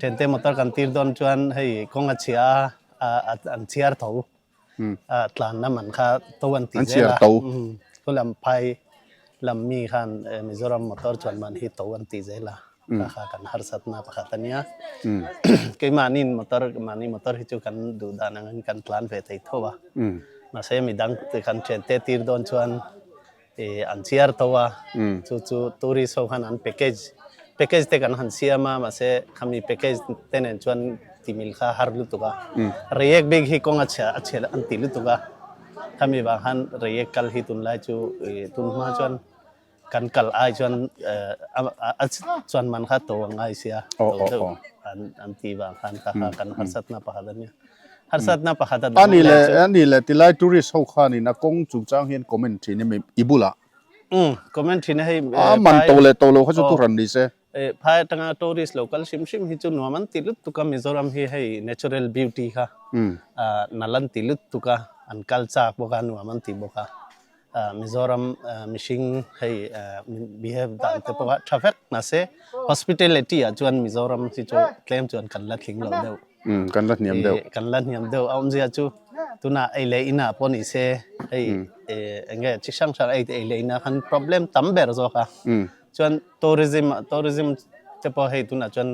then te motor kan tir dawn chuan hei kawng a chhia a an chhiar tho Tlanna man kha to an ti zel a, khu lam phai lam mi khan Mizoram motor chuan man hi to an ti zel a, kha kha kan harsatna pakhat a nia. Keimahniin motor mahni motor hi chu kan duh dan angin kan tlan ve thei tho a, mahse midang te kan thiante tir dawn chuan an chhiar tho a, chu chu tourist ho khan an package package te kan han siam a mahse khami package te nen chuan timil kha har lutuk a, reiek bik hi kawng a chhia a chhia an ti lutuk a, khami vang khan reiek kal hi tunlai chu tun hma chuan kan kal ai chuan a chuan man kha to ang ngai sia to deuh an ti vang khan kha kha kan harsatna pakhat a nia. Harsatna pakhat a dang Ani leh leh chu. ani leh tilai tourist ho khanin a kawng chungchang hian comment thin em i bulah? Umm comment thin a hei A man phai to leh to lo kha chu aw tu ran ni se. Eh phai atanga tourist lo kal hrim hrim hi chu nuam an ti lutuk a Mizoram hi hei natural beauty kha ah nal an ti lutuk a an kal chak bawk a nuam an ti bawk a. Mizoram mihring hei behave dan te pawh a tha vek mahse hospitality ah chuan Mizoram hi chu tlem chuan kan la tling lo deuh. Umm kan la hniam deuh. Kan la hniam deuh a awmzia chu tunah ei leh inah pawh ni se hei eng nge chi hrang hrang ei ei leh inah khan problem tam ber zawk a. Chuan tourism tourism te pawh hei tunah chuan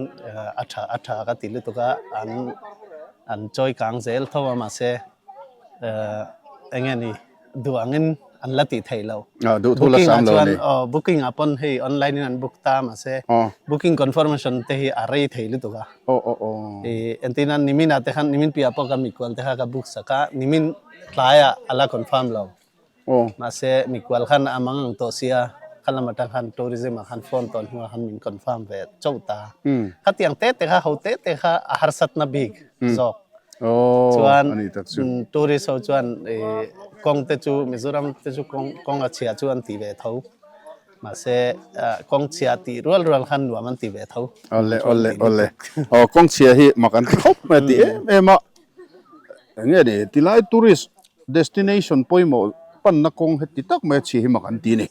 a tha a tha ka ti lutuk a an an chawi kang zel tho a mahse eng nge ni duh angin an la tih theih lo. Ah, duh thu la Booking ah sam lo chuan ni. aw booking ah pawn hei online in an book ta mahse Aw. booking confirmation te hi a rei thei lutuk a. Aw aw aw. I entirna nimin ah te khan nimin piah pawh ka mikual te kha ka book sak a nimin tlai ah a la confirm lo. Aw. Mahse mikual khan a mang ang tawh sia kha lam atang khan tourism ah khan phone tawn hnuah khan min confirm ve chauh ta. Khatiang te te kha ho te te kha a harsatna bik zawk. Chuan tourist ho chuan kawng te chu Mizoram te chu kawng a chhia chu an ti ve tho. Mahse kawng chhia tih rual rual khan nuam an ti ve tho. Awle awle awle. Aw kawng chhia hi mak an ti khawp mai a ti em em a. Enge ni tilai tourist destination pawimawh panna kawng heti tak mai a chhia hi mak an ti a ni.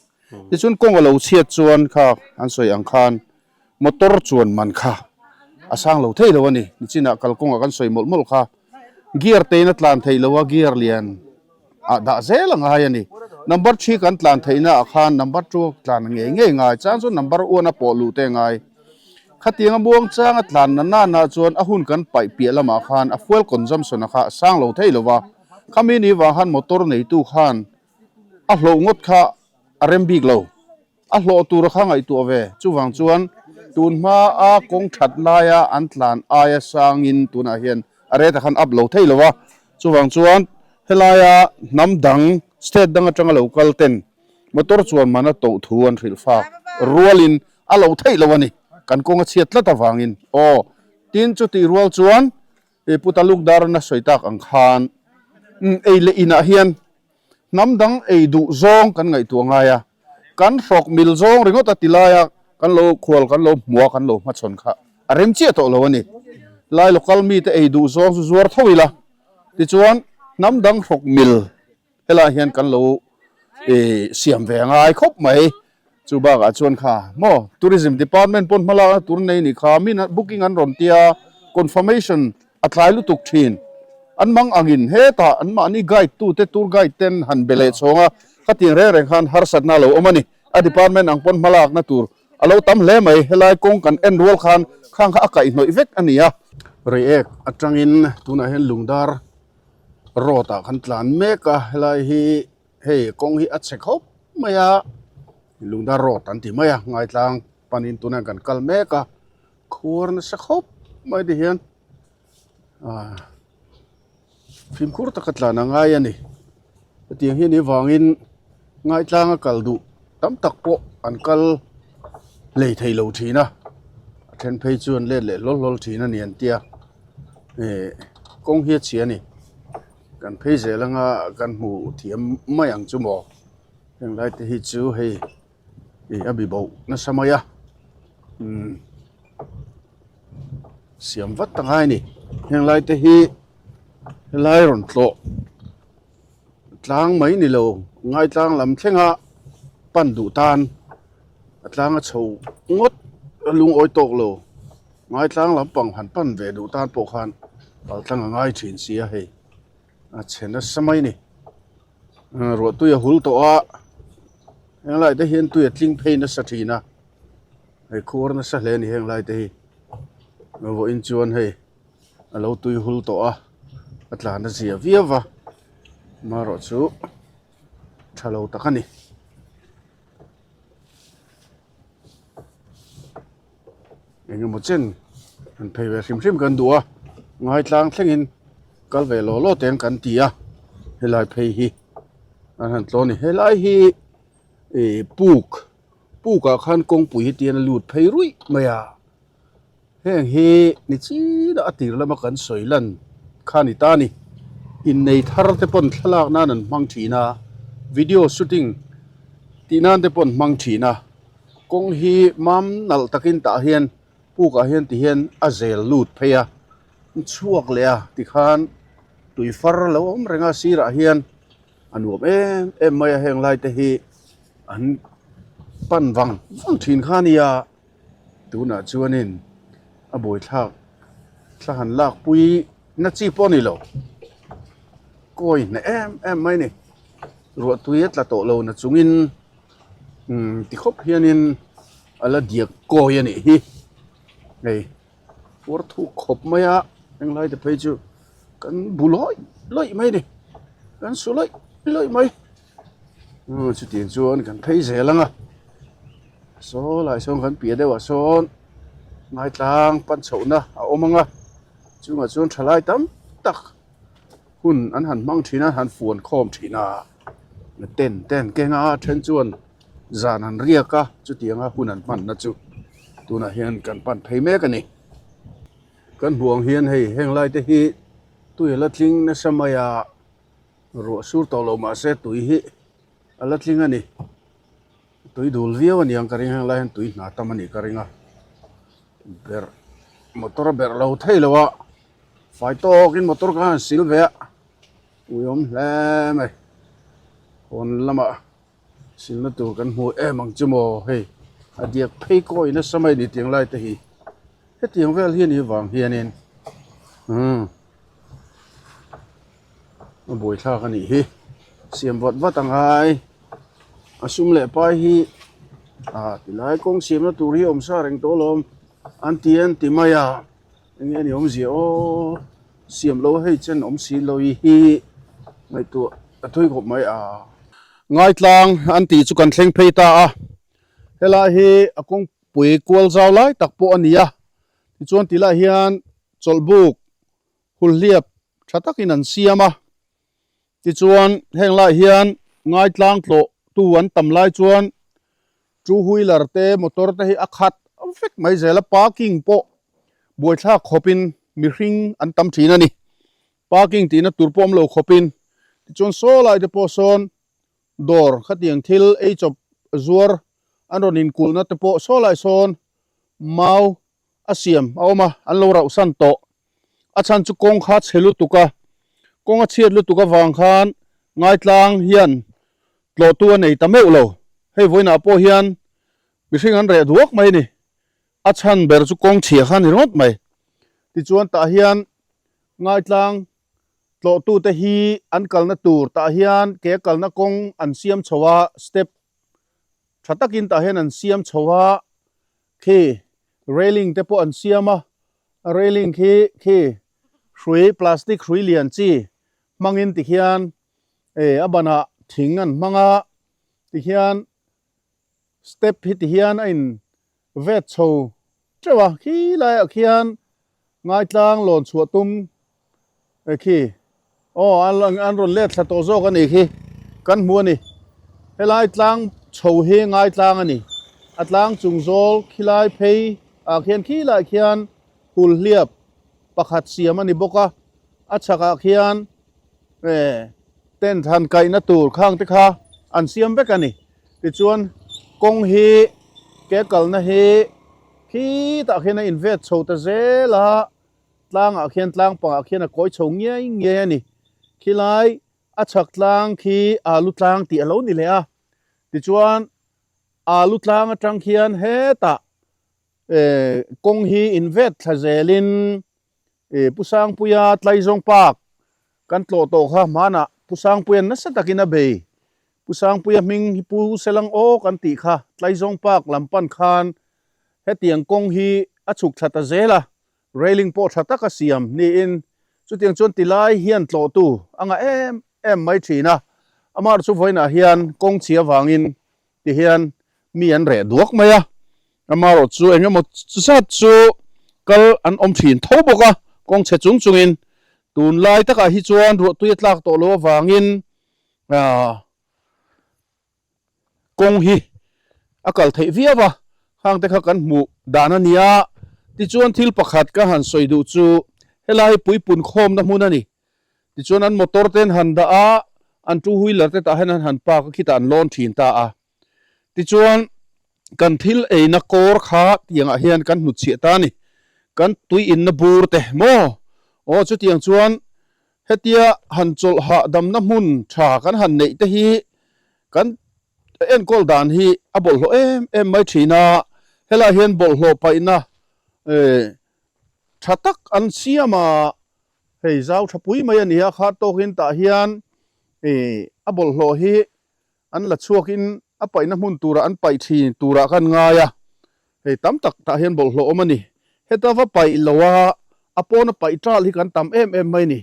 Tichuan kawng a lo chhiat chuan kha an sawi ang khan Motor chuan man kha a sang lo thei lo a ni. Nichinah kalkawngah kan sawi mawlh mawlh kha. Gear tein a tlan theih lo a, gear lian ah dah zel a ngai a ni. Number thi kan tlan theihna ah khan number two tlan ngei ngei ngai. Chang chuan number one a pawh luh te a ngai. Khatiang a muang chang a tlan na nana chuan a hun kan paih piah lamah khan a fuel consumption a kha a sang lo thei lo va. Khami ni vang khan motor neitu khan a hlauh ngawt kha a rem bik lo. A hlawh tur kha ngaihtuah ve. Chuvang chuan tun hma a kawng that laia an tlan aia sangin tunah hian a rate ah khan up lo thei lo a. Chuvang chuan helaia hnam dang, state dang atanga lo kal ten motor chuan man a toh thu an hrilh fak rualin a lo theih lo a ni. Kan kawng a chhiat tlat avangin aw. Tin chutih rual chuan Pu Talukdar na sawi tak ang khan ei leh inah hian Hnam dang ei duh zawng kan ngaihtuah ngai a, kan hrawk mil zawng ringawt a ti lai a, kan lo khual kan lo hmua kan lo hmachhawn kha a rem chiah tawh lo a ni. Lai local mite ei duh zawng chu zuar tho ila, tichuan hnam dang hrawk mil helaiah hian kan lo siam ve ngai khawp mai. Chu bakah chuan kha maw Tourism Department pawn hmalakna tur nei nih kha min booking an rawn tia confirmation a tlai lutuk thin. An mang angin hetah an mahni guide tute tour guide ten han be leh chhawng a, khatiang reng reng khan harsatna a lo awm a ni. A department ang pawn hmalakna tur a lo tam hle mai. Helai kawng kan en rual khan khang kha a kaihhnawih vek a ni a. Reiek atangin tunah hian Lungdar road ah kan tlan mek a, helai hi Hei kawng hi a chhe khawp mai a, Lungdar road an ti mai a, Ngaitlang. panin tunah kan kal mek a khuar nasa khawp mai ti hian ah fimkhur taka tlan a ngai a ni hetiang hi a nih avangin ngaitlanga kal duh tam tak pawh an kal hlei thei lo thin a a then phei chu an let leh hlawl hlawl thin a ni an tia eh kawng hi a chhia a ni kan phei zel anga kan hmu thiam mai ang chu maw heng lai te hi chu hei ih a bi boh nasa mai a umm siam vat ta ngai a ni heng lai te hi helai rawn tlawh tlang mai ni lo ngai tlang lam thlenga pan duh tan a tlang a chho ngawt a lungawi tawk lo ngai tlang lampang han pan ve duh tan pawh khan kal tlang a ngai thin si a hei a chhe nasa mai a ni. Ruah tui a hul tawh a heng lai te hian tui a tling phei nasa thin a hei khuar nasa hle a ni heng lai te hi vawiin chuan hei a lo tui hul tawh a a tlan a zia viau va amaherawh chu tha lo tak a ni. Eng emaw chen han phei ve hrim hrim kan duh a ngaitlang thlengin kal ve law law teng kan ti a helai phei hi an han tlawn a ni helai hi ih puk puk ah khan kawngpui hi tian a lut phei ruih mai a heng hi ni chin a a tir lama kan sawi lan kha ni ta a ni innei thar te pawn thlalak nan an hmang thin a video shooting tih nan te pawh an hmang thin a. Kawng hi mam nalh takin tah hian pukah hian ti hian a zel lut phei a chhuak leh a tikhan tui far lo awm reng a sirah hian a nuam em em mai a heng lai te hi an pan vang vang thin kha a nia tunah chuanin a buaithlak thla han lak pui na chi pawh a ni lo kawi hneh em em mai a ni ruah tui a tla tawh lo na chungin. Umm ti khawp hianin a la diak kawi a nih hi hei puar thuk khawp mai a henglai te phei chu kan bu lawih lawih mai a ni kan su lawih lawih mai umm chutiang chuan kan phei zel ang a saw lai sawn kan piah deuhah sawn ngaitlang pan chhohna a awm ang a chungah chuan thalai tam tak hun an han hmang thin a han fuan khawm thin a. Tent te an keng a then chuan zan an riak a chutianga hun an hmanna chu tunah hian kan pan phei mek a ni. Kan hmuh ang hian hei heng lai te hi tui a la tling nasa mai a ruah sur tawh lo mahse tui hi a la tling a ni. Tui dul viau a niang ka ring heng lai hian tui hna tam a nih ka ring a berh motor a berh lo thei lo a fai tawkin motor kha an sil ve a. Ui awm hle mai hawn lamah silna tur kan hmu em ang chu maw hei a diak phei kawi nasa mai a ni tiang lai te hi hetiang vel hi a nih vang hianin umm a buaithlak a nih hi siam vat vat a ngai a sum leh pai hi ah tilai kawng siamna tur hi a awm sa reng tawh alawm an ti an ti mai a. Eng nge ni awmzia aw siam lo hei chen awm si lo i hi ngaihtuah a thui khawp mai a. Ngaitlang an tih chu kan thleng phei ta a, helai hi a kawngpui kual zau lai tak pawh a ni a, tichuan ti lai hian chawlhbuk hulhliap tha takin an siam a, tichuan heng lai hian ngaitlang tlawh tu an tam lai chuan Two wheeler te motor te hi a khat vek mai zel a, parking pawh buaithlak khawpin mihring an tam thin a ni. Parking tihna tur pawh awm lo khawpin tichuan saw lai te pawh sawn dawr khatiang thil ei chawp zuar an rawn inkulhna te pawh saw lai sawn mau a siam a awm a, an lo rauhsan tawh. A chhan chu kawng kha chhe lutuk a, kawng a chhiat lutuk avang khan Ngaitlang hian tlawhtu a nei ta meuh lo. Hei vawiinah pawh hian mihring an reh duak mai a ni. A chhan ber chu kawng chhia kha a ni ringawt mai. Tichuan tah hian Ngaitlang tlawhtute hi an kalna tur tah hian ke kalna kawng an siam chho a, step tha takin tah hian an siam chho a, khi railing te pawh an siam a, railing khi khi hrui plastic hrui lian chi hmangin tikhian eh a banah thing an hmang a tikhian step hi tihian a in. vet chho teuh a, khi laiah khian ngaitlang lawn chhuah tum khi aw an rawn let thla tawh zawk a nih khi kan hmu a ni. Helai tlang chho hi ngaitlang a ni. A tlang chung zawl khilai phei ah khian khilaiah khian hulhliap pakhat siam a ni bawk a, a chhakah khian tent han kaihna tur khang te kha an siam vek a ni. Tichuan kawng hi ke kalna hi khitah khian a invet chho ta zel a, tlangah khian tlang pangah khian a kawi chho ngiai ngiai a ni. Khilai a chhak tlang khi alu tlang tih a lo ni leh a, tichuan alu tlang atang khian hetah kawng hi invet thla zelin Pu Sangpuia Tlaizawng Park kan tlawh tawh kha hmanah Pu Sangpuia'n nasa takin a bei. Pu Sangpuia hming hi Pu Selang aw kan tih kha Tlaizawng Park lam pan khan hetiang kawng hi a chhuk thla ta zel a, railing pawh tha taka siam niin chutiang chuan tilai hian tlawhtu a ngah em em mai thin a. Amah chu vawiinah hian kawng chhia vangin tihian mi an reh duak mai a. Amaherawh chu eng emaw zat chu kal an awm thin tho bawk a, kawng chhe chung chungin tunlai takah hi chuan ruahtui a tlak tawh loh avangin kawng hi a kal theih viau a, khang te kha kan hmuh dan a ni a. Tichuan thil pakhat ka han sawi duh chu helai hi puipun khawmna hmun a ni. Tichuan an motor te an han dah a, an two wheeler te tah hian an han park a, khitah an lawn thin ta a. Tichuan kan thil eina kawr kha tiangah hian kan hnutchhiah ta a ni. Kan tui inna bur te maw? Aw chutiang chuan hetia han chawlh hahdamna hmun tha kan han neih te hi kan enkawl dan hi a bawlhhlawh em em mai thin a. Helaiah hian bawlhhlawh paihna tha tak an siam a, hei zau tha pui mai a ni a, kha tawkin tah hian a bawlhhlawh hi An la chhuakin a paihna hmun turah an paih thin turah khan ngai a, hei tam tak tah hian bawlhhlawh awm a ni. Heta va paih lo a, a pawna paih tal hi kan tam em em mai a ni.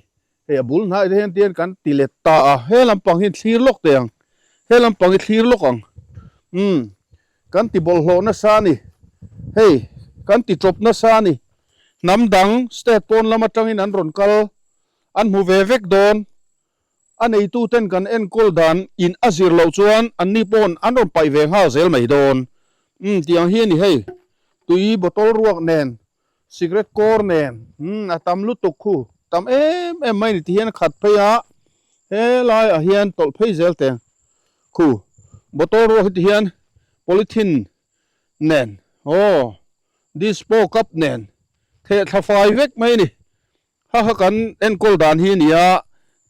Hei a bul hnai te hian tian kan ti let ta a, he lampang hi thlir lawk teh ang, he lampang hi thlir lawk ang. Umm, kan ti bawlhhlawh nasa a ni, hei kan ti tawp nasa a ni. Hnam dang state pawn lam atangin an rawn kal, an hmu ve vek dawn. A neituten kan enkawl dan in a zir loh chuan anni pawn an rawn paih ve nghal zel mai dawn. Umm tih ang hi a ni hei. Tui bottle ruak nen, cigarette kawr nen, umm a tam lutuk khu, tam em em mai ni ti hian a khat phei a, helaiah hian tawlh phei zel teng khu. Bottle ruak hi ti hian polythene nen, aw dispo cup nen theh thla fai vek mai a ni. Ha ha kan enkawl dan hi a ni a,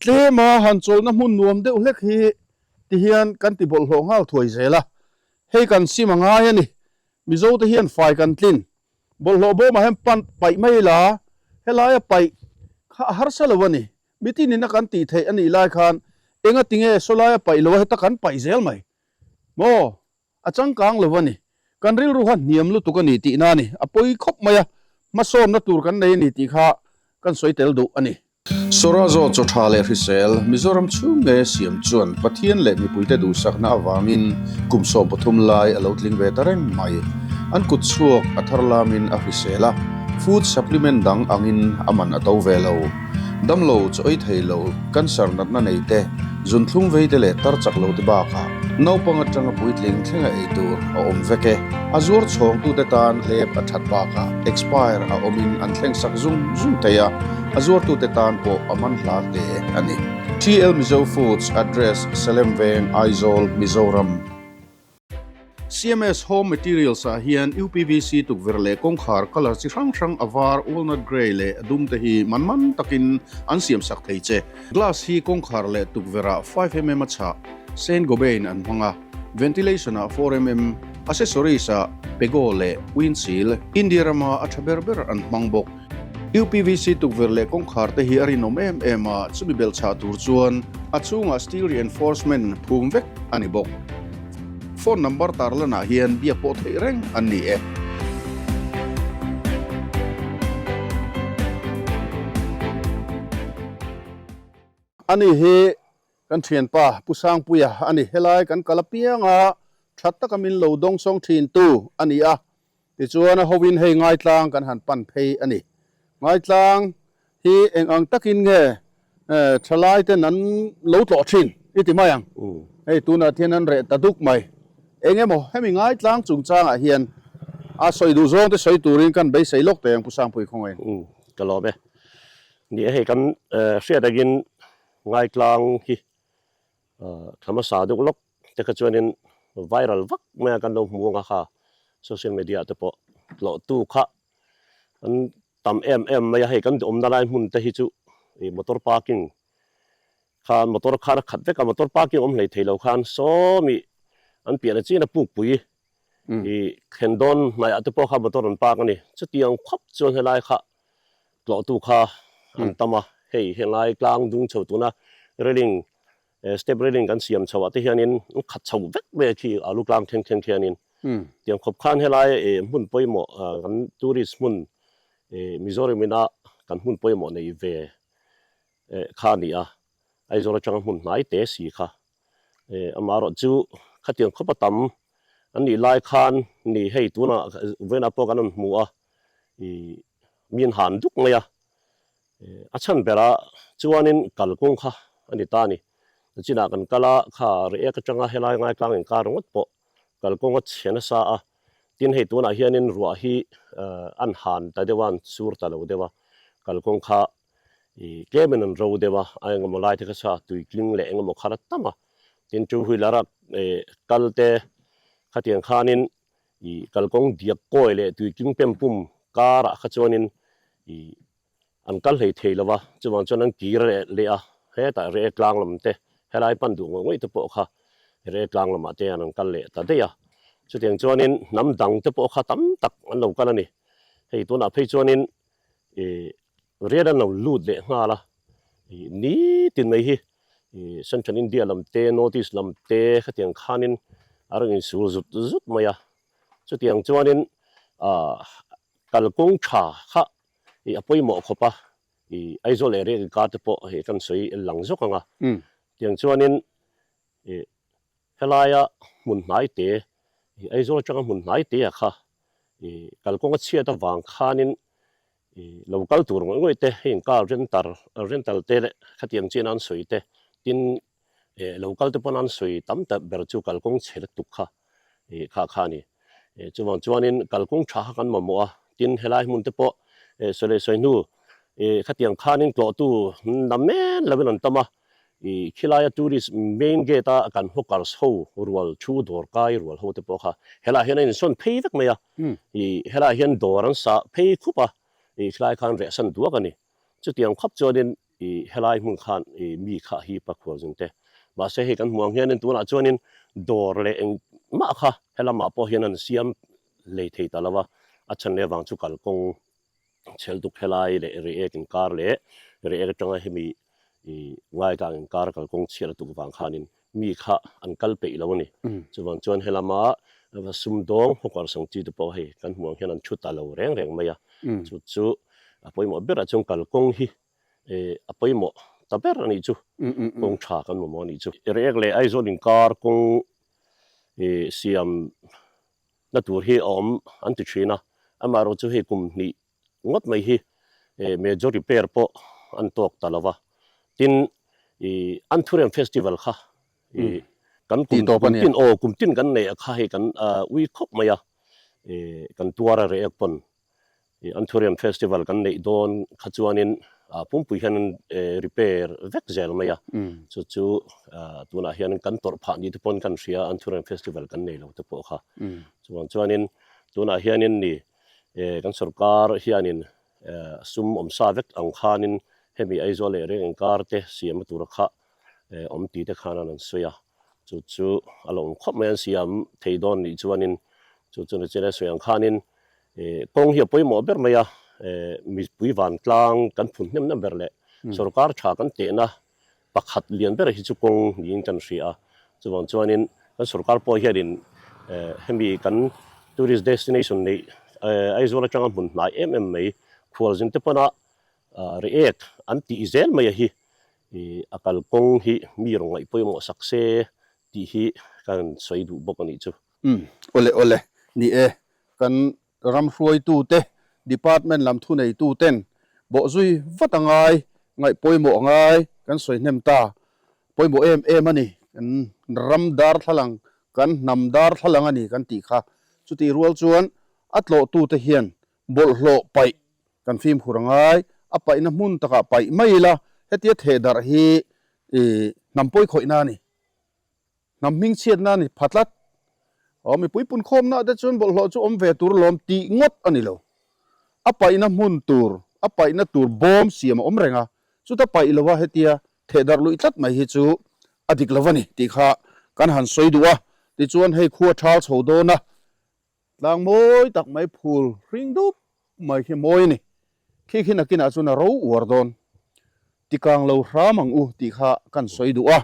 tlema han chawlhna hmun nuam deuh hlek hi ti hian kan ti bawlhhlawh nghal thuai zel a, hei kan sim a ngai a ni. Mizo te hian fai kan tlin. Bawlhhlawh bawmah hian pan paih mai ila, helaia paih kha a harsa lo a ni. Mitin in a kan tih theih a nih lai khan enga tinge sawlaia paih lo a heta kan paih zel mai maw? A changkang lo a ni. Kan rilru kha hniam lutuk a ni tihna a ni. A pawi khawp mai a, hmasawnna tur kan nei a ni tih kha kan sawi tel duh a ni. Sawrazo chaw tha leh hrisel, Mizoram chhung nge siam chuan Pathian leh mipuite duhsakna avangin kum 13 lai a lo tling ve ta reng mai. An kut chhuak a thar lamin a hrisel a, food supplement dang angin a man a to ve lo. Damlo chaw ei thei lo, cancer natna nei te, zunthlum vei te leh tar chak lo te bakah naupang atanga puitling thlenga ei tur a awm vek e. A zuar chhawngtute tan hlep a that bakah expire a awmin an thleng sak zung zung thei a, a zuartute tan pawh a man hla hle a ni. TL Mizo Foods Address, Salem Veng, Aizawl, Mizoram. CMS Home Materials ah hian UPVC tukverh leh kawngkhar colour chi hrang hrang a var, walnut grey leh a dum te hi man man takin an siam sak thei che. Glass hi kawngkhar leh tukverh ah 5mm a chhah, Saint Gobain an hmang a, ventilation ah 4mm, accessories ah Pego leh Windshield, India rama a tha ber ber an hmang bawk. UPVC tukverh leh kawngkhar te hi a rinawm em em a, chumi belh chhah tur chuan a chhungah steel reinforcement phum vek a ni bawk. Phone number tarlanah hian biak pawh theih reng an ni e. Ani hi kan thianpa Pu Sangpuia a ni. Helai kan kal apianga tha taka min lo dawngsawng thintu a ni a. Tichuan a hoin hei Ngaitlang kan han pan phei a ni. Ngaitlang hi eng ang takin nge thalai ten an lo tlawh thin i ti mai ang. Hei tunah hian an reh ta duk mai. Eng emaw hemi Ngaitlang chungchangah hian a sawi duh zawng te sawi turin kan beisei lawk teh ang Pu Sangpui khawngaih. Ka lawm e. Ni e hei kan hriat angin Ngaitlang hi Thla hmasa deuh lawk te kha chuanin viral vak mai a kan lo hmu ang a kha social media ah te pawh tlawhtu kha an tam em em mai a, hei kan awmna lai hmun te hi chu ih motor parking khan motor khan a khat vek a, motor parking awm hlei thei lo khan sawm ih an piah na chin a pukpui ih thlen dawn hnaih ah te pawh kha motor an park a ni, chutiang khawp chuan helai kha tlawhtu kha an tam a, hei helai tlang dung chho tuna railing step railing kan siam chho ah te hianin an khat chho vek mai a khi alu tlang thleng thleng khianin tiang khawp khan helai hmun pawimawh kan tourist hmun Mizoram ina kan hmun pawimawh nei ve kha a ni a, Aizawl atanga hmun hnai te si kha amaherawh chu khatiang khawp a tam an nih lai khan ni hei tunah vawiinah pawh kan rawn hmu a ih mi an han duk mai a, a chhan berah chuanin kalkawng kha a ni ta a ni. Chinah kan kal a, kha reh ek atanga helai ngaitlang inkar ringawt pawh kalkawng a chhe nasa a, tin hei tunah hianin ruah hi an han ta deuh a, an sur ta lo deuh a, kalkawng kha ih tlemin an ro deuh a, a engemaw lai te kha sa tuitling leh engemaw kha la tam a, tin two wheeler a kal te khatiang khanin Ih kalkawng diak kawi leh tuiking pem pum karah kha chuanin ih an kal hlei thei lo va, chuvang chuan an kir leh leh a, hetah reh tlang lam te helai pan duh ngawih ngawih te pawh kha reh tlang lamah te hian an kal leh ta daih a. Chutiang chuanin hnam dang te pawh kha tam tak an lo kal a ni. Hei tunah phei chuanin ih riat an lo lut leh nghal a, ih nitin mai hi ih Central India lam te North East lam te khatiang khanin a rawn insul zut zut mai a, chutiang chuanin ah kalkawng tha kha ih a pawimawh khawp a, ih Aizawl area inkar te pawh hei kan sawi lang zawk ang a, tiang chuanin ih Helaia hmun hnai te, ih Aizawl atanga hmun hnai te ah kha ih kalkawng a chhiat avang khanin ih lo kal tur ngawih ngawih te, heng car rental rental te leh khatiang chian an sawi te, tin ih lo kal te pawn an sawi tam tak ber chu kalkawng chhe lutuk kha ih kha kha a ni. Ih chuvang chuanin kalkawng tha kha kan mamawh a, tin helai hmun te pawh ih sawi leh sawi hnu ih khatiang khanin tlawhtu namen lovin an tam a, I khilaia tourist main gate a kan hawkers ho rual thu dawr kai rual ho te pawh kha helaiah hian an insawn phei vek mai a, i helaiah hian dawr an sah phei khup a, i khilai khan rehsan duak a ni. Chutiang khawp chuanin i helai hmun khan i mi kha a hip a khual zung te. Mahse hei kan hmuh ang hianin tunah chuanin dawr leh engmah kha helamah pawh hian an siam lei thei ta lo a, a chhan leh vang chu kalkawng Chheltuk helai leh Reiek inkar leh Reiek atanga hemi i Ngaitlang inkar kalkawng chhiat a tuk vang khanin mi kha an kal peih lo a ni. Chuvang chuan helama va sumdawng hawkar sang chi te pawh hei kan hmuh ang hian an thu ta lo reng reng mai a. Chu chu a pawimawh berah chuan kalkawng hi a pawimawh ta ber a nih chu. Kawng tha kan mamawh a nih chu. Reiek leh Aizawl inkar kawng siam na tur hi a awm an ti thin a, amaherawh chu hei kum hnih ngawt mai hi major repair pawh an tawk ta lo va, tin ih Anthurium festival kha ih kan kum kum tin aw kum tin kan neih a kha hei kan ui khawp mai a, ih kan tuar a reh ek pawn Ih Anthurium festival kan neih dawn kha chuanin pumpui hian an repair vek zel mai a, chu chu tunah hian kan tawrh phah ni te pawn kan hria Anthurium festival kan nei lo te pawh kha. Chuvang chuanin tunah hianin ni kan sorkar hianin sum awm sa vek ang khanin hemi Aizawl leh Reng inkar te siam a tura kha awm ti te khan an sawi a. Chu chu a lo awm khawp mai an siam thei dawn nih chuanin chu chu ni chian a sawi ang khanin kawng hi a pawimawh ber mai a, mipui vantlang kan phun hnemna ber leh sorkar tha kan tehna pakhat lian ber hi chu kawng niin kan hria a. Chuvang chuanin kan sorkar pawh hianin hemi kan tourist destination neih Aizawl atanga hmun hnai em em mai khualzin te pawna Reiek an tih zel mai a hi Ih a kalkawng hi mi rawn ngaih pawimawh sak se tih hi kan sawi duh bawk a nih chu. Umm, awle awle, ni e, kan Ram hruaitute, department lam thuneituten bawhzui vat a ngai, ngaih pawimawh a ngai kan sawi hnem ta. Pawimawh em em a ni. Kan ram darthlalang, kan hnam darthlalang a ni kan tih kha. Chutih rual chuan a tlawhtute hian bawlhhlawh paih kan fimkhur a ngai, a paihna hmun takah paih mai ila, hetia thehdarh hi hnam pawikhawihna a ni. Hnam hmingchhiatna a ni pha tlat. Aw mipui punkhawmna te chuan bawlhhlawh chu awm ve tur lawm tih ngawt a ni lo. A paihna hmun tur, a paihna tur bawm siam a awm reng a, chuta paih lova hetia thehdarh luih tlat mai hi chu a dik lo a ni tih kha kan han sawi duh a. Tichuan hei khua thal chho dawn a, Tlang mawi tak mai phul hring dup mai khi mawi a ni. Khi khi nakinah chuan a ro uar dawn. Tikang lo hram ang u tih kha kan sawi duh a.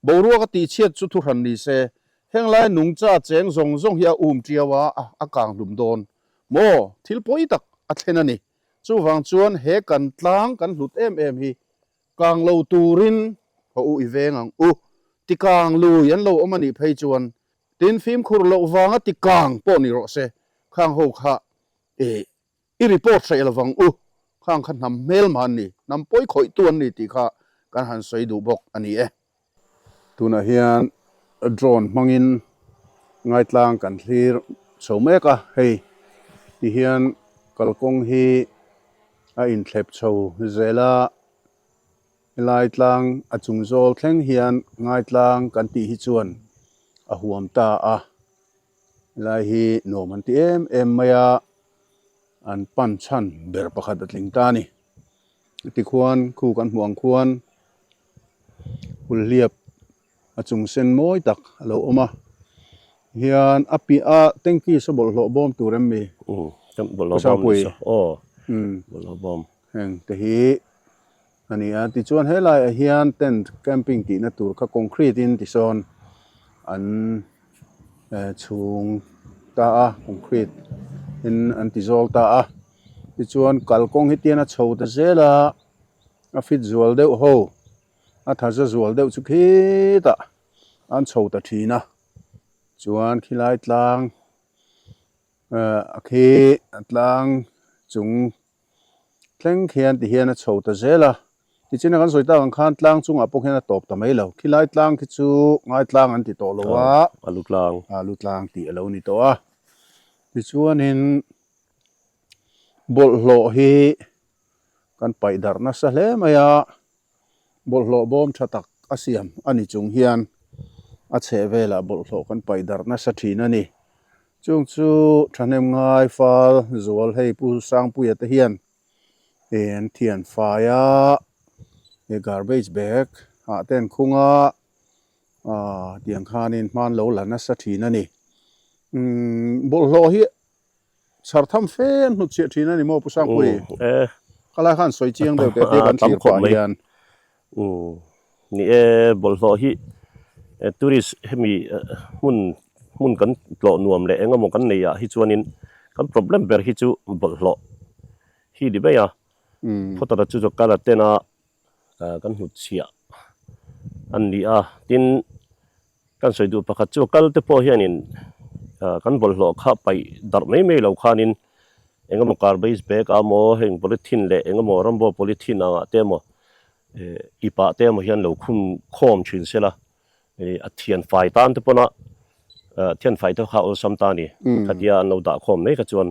Boruak a tihchhiat chu thuhran ni se, henglai nungcha cheng zawng zawng hi a um tiau a, a kang hlum dawn. Maw, thil pawi tak a thlen a ni. Chuvang chuan he kan tlang kan hlut em em hi kang lo turin haw u i veng ang u. Tikang lui an lo awm a nih phei chuan Tin, fimkhur loh vanga ti kang pawh ni rawh se, khang ho kha eh i report hreh lovang u, khang kha hnam hmelma an ni, hnam pawi khawihtu an ni tih kha kan han sawi duh bawk a ni e. Tunah hian drone hmangin ngaitlang kan thlir chho mek a, hei ti hian kalkawng hi a inthlep chho zel a. Helai tlang a chung zawl thleng hian ngaitlang kan tih hi chuan a huam ta a, helai hi nuam an ti em em mai a, an pan chhan ber pakhat a tling ta a ni. Tikhuan khu kan hmuh ang khuan hulhliap a chung sen mawi tak a lo awm a, hian a piah a tanky saw bawlhhlawh bawm tur em mi? Bawlhhlawh bawm ni saw aw bawlhhlawh bawm. Heng te hi a ni a, tichuan helaiah hian tent camping tihna tur kha concrete in tisawn an chhung ta a, concrete in an ti zawl ta a, tichuan kalkawng hi tian a chho ta zel a, a fit zual deuh ho a tha za zual deuh chu khitah an chho ta thin a, chuan khilai tlang a khi a tlang chung Thleng khian ti hian a chho ta zel a, tichuan kan sawi tak ang khan tlang chungah pawh khian a tawp ta mai lo. Khilai tlang khi chu ngai tlang an ti tawh lo a, a lu tlang, a lu tlang tih a lo ni tawh a. Tichuanin bawlhhlawh hi kan paih darh nasa hle mai a, bawlhhlawh bawm tha tak a siam a ni chung hian a chheh velah bawlhhlawh kan paih darh nasa thin a ni. Chung chu thahnem ngai fal zual hei Pu Sangpuia te hian ih an thian fai a, he garbage bag ah te an khung a, ah tiang khanin hman lo la nasa thin a ni. Umm bawlhhlawh hi Chhar tham fe an hnut chhiah thin a ni maw Pu Sangpui? E. Ka lai khan sawi chiang deuh teh tia kan thlir pah hian. Ni e, bawlhhlawh hi tourist hemi hmun hmun kan tlawh nuam leh eng emaw kan nei ah hi chuanin kan problem ber hi chu bawlhhlawh hi ni mai a. Phawtara chu chu kal a ten a kan hnut chhiah an ni a, tin Kan sawi duh pakhat chu kal te pawh hianin kan bawlhhlawh kha paih darh mai mai lo khanin eng emaw garbage bag a maw heng polythene leh eng emaw rambo polythene angah te emaw ip ah te emaw hian lo khum khawm thin se la a thian fai tan te pawna thian fai te kha awlsam ta a ni khatia an lo dah khawm mai kha chuan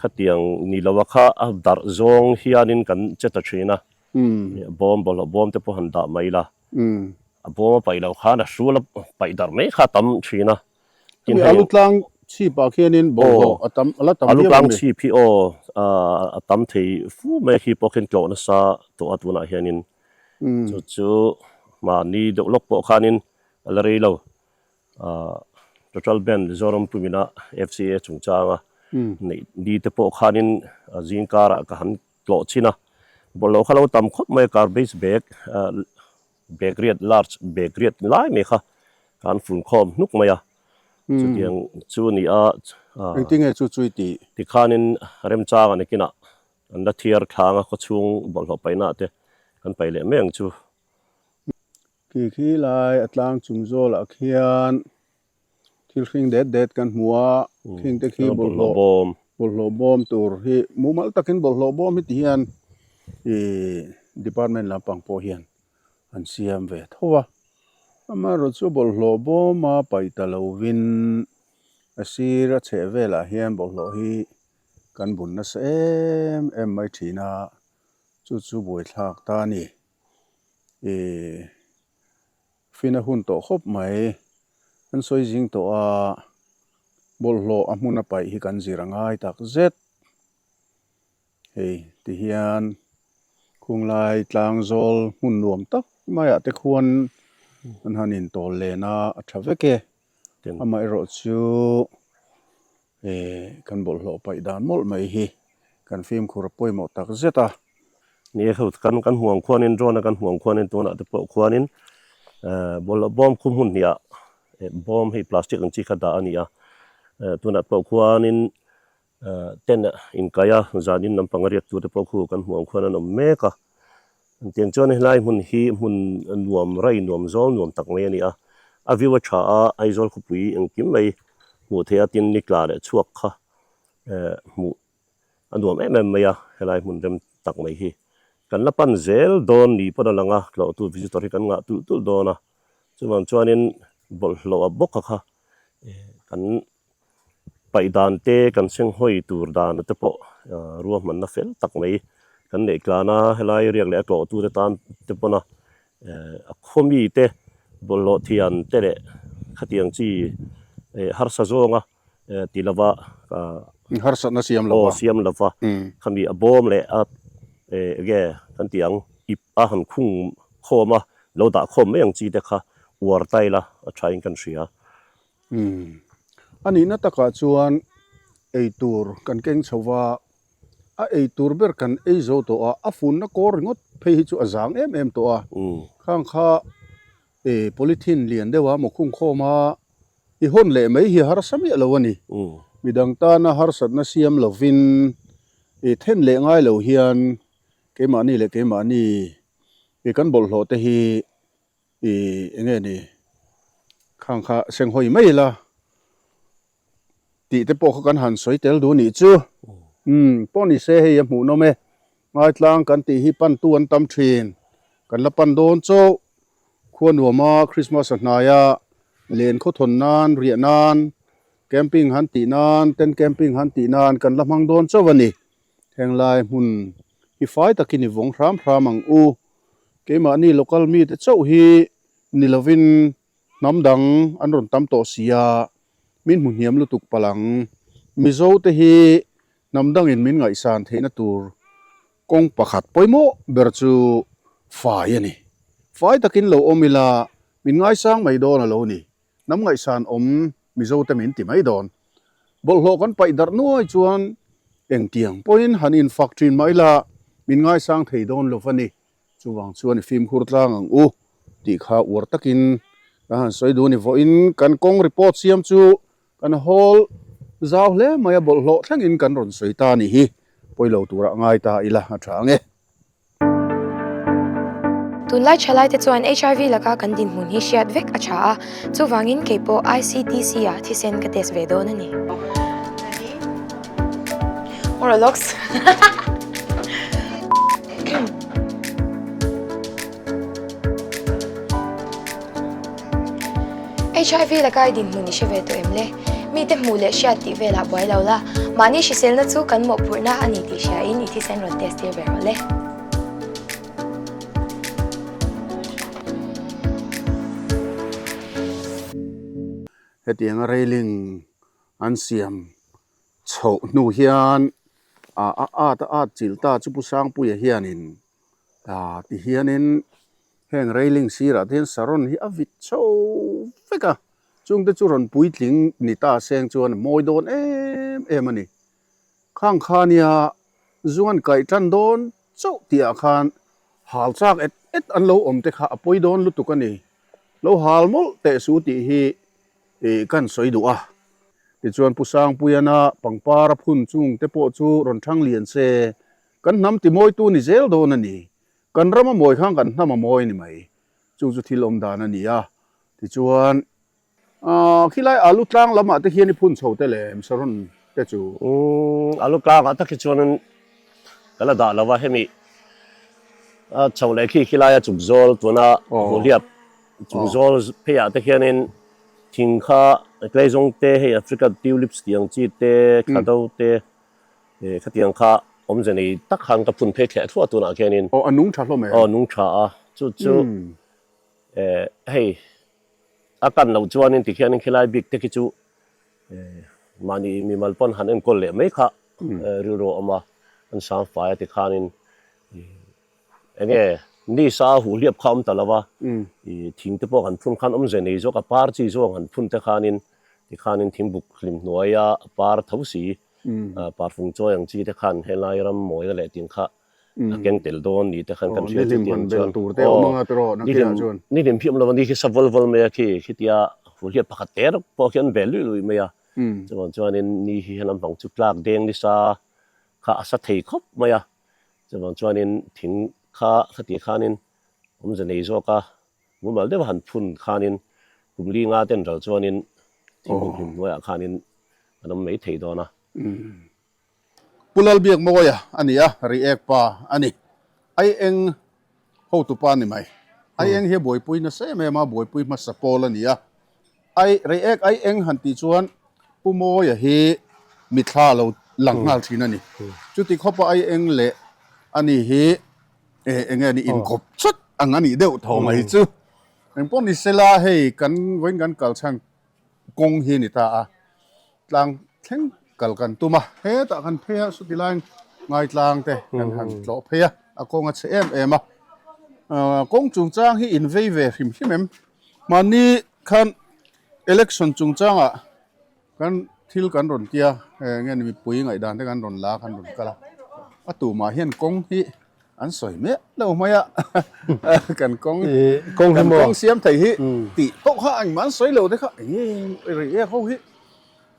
khatiang ni lo a kha a darh zawng hianin kan che ta thin a bawm bawlhhlawh bawm te pawh han dah mai la. A bawm a paih loh khan a hrul a paih darh mai kha a tam thin a. Tin hei. Alu tlang chhip ah khianin bawlhhlawh a tam a la tam viau a mi. Alu tlang chhip hi aw a tam thei fu mai a khi pawh khian tlawh nasa tawh a tunah hianin chu chu mahni deuh lawk pawh khanin a la rei lo. Total Band Mizoram pumina FCA chungchanga neih ni te pawh khanin zingkarah ka han tlawh chin a, bawlhhlawh kha lo tam khawp mai a, garbage bag bag riat large bag riat lai mai kha kan fun khawm hnuk mai a, chutiang chu a ni a. Engtinge chu chu i tih? Tikhanin remchang a nikinah an la thiar thlang a, khawchhung bawlhhlawh paihna te kan paih leh mai ang chu. Khi khi lai a tlang chung zawlah khian thil hring det det kan hmu a, khing te khi bawlhhlawh bawm. Bawlhhlawh bawm tur hi mumal takin bawlhhlawh bawm hi ti hian ih department lampang pawh hian an siam ve tho a, amaherawhchu chu bawlhhlawh bawma paih ta lovin a sir a chheh velah hian bawlhhlawh hi kan bun nasa em em mai thin a, chu chu buaithlak ta a ni. Ih fina hun tawh khawp mai an sawi zing tawh a, bawlhhlawh a hmun a paih hi kan zir a ngai tak zet. Hei ti hian khunglai tlang zawl hmun nuam tak maiah te khuan an han intawl len a, a tha vek e. Amaherawhchu He kan bawlhhlawh paih dan mawlh mai hi kan fimkhur a pawimawh tak zet a. Ni e ho kan kan hmuh ang khuanin drone a kan hmuh ang khuanin tunah te pawh khuanin eh bawlhhlawh bawm khu hmun hnih ah eh bawm hei plastic ang chi kha dah a ni a eh tunah pawh khuanin eh tent ah inkaih a zanin lampang a riak tur te pawh khu kan hmuh ang khuan an awm mek a Engtiang chuan helai hmun hi hmun nuam rai nuam zawl nuam tak mai a ni a, a view a tha a, Aizawl khawpui engkim mai hmuh theih a tin ni tla leh chhuak kha eh hmuh a nuam em em mai a, helai hmun rem tak mai hi kan la pan zel dawn ni pawn a lang a, tlawhtu visitor hi kan ngah tulh tulh dawn a, chuvang chuanin bawlhhlawh a bawk a kha eh kan. Paih dan te kan senghawi tur dan te pawh ruahmanna fel tak mai kan neih tlan a, helai riak leh a tlawhtu te tan te pawn a a khawmi te bawlhhlawh thian te leh khatiang chi harsa zawnga ti lova harsatna siam lova aw siam lova khami a bawm leh a enge kan tih ang ip a han khung khawm a lo dah khawm mai ang chi te kha uar ta ila a tha in kan hria. Umm. A nihna takah chuan eitur kan keng chho va, a eitur ber kan ei zo tawh a, a funna kawr ringawt phei hi chu a zang em em tawh a. Khang kha e polythene lian deuh a maw khung khawm a, i hawn leh mai hi a harsa miah lo a ni. Midang tana harsatna siam lovin i then leh ngai lo hian keimahni leh keimahni i kan bawlhhlawh te hi I enge ni khang kha senghawi mai ila tih te pawh kha kan han sawi tel duh nih chu. Umm pawh ni se hei a hmuhnawm e. Ngaitlang kan tih hi pantu an tam thin. Kan la pan dawn chauh. Khua nuama Christmas a hnaia len khawthawn nan, riah nan, camping han tih nan, tent camping han tih nan kan la hmang dawn chauh a ni. Henglai hmun hi fai takin i vawng hram hram ang u. Keimahni local mite chauh hi ni lovin hnam dang an rawn tam tawh si a, min hmu hniam lutuk palh ang. Mizo te hi hnam dangin min ngaihsan theihna tur kawng pakhat pawimawh ber chu fai a ni. Fai takin lo awm ila min ngaisang mai dawn a lo ni. Hnam ngaihsan awm Mizo te min ti mai dawn. Bawlhhlawh kan paih darh nuai chuan engtiang pawhin han infak thin mah ila min ngaisang thei dawn lo va ni. Chuvang chuan i fimkhur tlang ang u tih kha uar takin kan han sawi duh a ni. Vawiin kan kawng report siam chu kan hawl zau hle mai a, bawlhhlawh thlengin kan rawn sawi ta a nih hi. Pawilo turah ngai ta ila a tha ang e. Tunlai thalaite chuan HIV laka kan dinhmun hi hriat vek a tha a, chuvangin kei pawh ICTC ah thisen ka test ve dawn a ni. Oralox. HIV laka i dinhmun i hre ve tawh em le? Mite hmuh leh hriat tih velah buai lo la, mahni hriselna chu kan mawhphurhna a ni tih hriain i thisen rawn test tir ve rawh le. Hetianga railing an siam chhoh hnu hian a at a at chilh ta chu Pu Sangpuia hianin Ah ti hianin heng railing sirah te hian saron hi a vit chho vek a, chungte chu rawn puitling ni ta seng chuan a mawi dawn em em a ni. Khang kha nia zuan kaih tan dawn chauh tih ah khan hal chak et et an lo awm te kha a pawi dawn lutuk a ni. Lo hal mawlh teh su tih hi ih kan sawi duh a. Tichuan Pu Sangpuiana pangpar a phun chung te pawh chu rawn thang lian se Kan hnam timawitu ni zel dawn a ni. Kan ram a mawi khan kan hnam a mawi a ni mai. Chu chu thil awm dan a ni a. Tichuan, aah khilai alu tlang lamah te hian i phun chho te lem Saron. te chu? Umm alu tlangah tak hi chuanin ka la dah lo va, hemi a chho leh khi khi laia chuk zawl tuna huhliap chuk zawl pheiah te khianin thing kha tleizawng te hei African tulips tih ang chi te thla do te khatiang kha awmze nei tak khan ka phun phei thleh thluah tunah khianin. Aw a nung tha hlawm em? Aw nung tha a, chu chu hei a kan loh chuanin tikhianin khilai bik te khi chu mahni mimal pawn han enkawl leh mai kha rilru a awm a, an sang fai a tikhanin enge ni sa huh hliap kha a awm ta lo a, thing te pawh kan phun khan awmze nei zawk a par chi zawk han phun te khanin tikhanin thingbuk hlim hnuaia par tho si parfung chawi ang chi te khan helai ram mawina leh ting kha a keng tel dawn ni te khan kan hria chu tiang chuan aw ni hlim phiam lo a ni khi sa vawl vawl mai a khi khitia huhliap pakhat te rawk pawh khian ve luih luih mai a chuvang chuanin ni hi helam pang chu tlak deng nisa kha a sa thei khawp mai a chuvang chuanin thing kha khati khanin awmze nei zawk a mumal deuh a han phun khanin kum li nga ten ral chuanin thingkung hlim hnuaiah khanin an awm mai thei dawn a. Pu Lalbiakmawia a ni a, Reiek pa a ni. Ai eng hotu pa ni mai. Ai eng hi a buaipui nasa em em a, buaipui hmasa pawl a ni a. Ai, Reiek ai eng han tih chuan Pu Mawia hi mithla lo lang nghal thin a ni. Chuti khawpa ai eng leh a ni hi eng nge ni inkawp chawt ang a nih deuh tho mai chu. Engpawh ni sela hei kan vawiin kan kal chhan kawng hi a ni ta a, tlang thleng kal kan tum a, hetah kan phei a chuti laiin ngaitlang te kan han tlawh phei a, a kawng a chhe em em a, ahh kawng chungchang hi in vei ve hrim hrim em, mahni khan election chungchangah kan thil kan rawn tia eng nge ni mipui ngaihdan te kan rawn la kan rawn kal a, a tumah hian kawng hi. An sawi miah lo mai a, kan kawng kan kawng siam thei hi tih pawh kha engmah an sawi lo te kha eng rei ek ho hi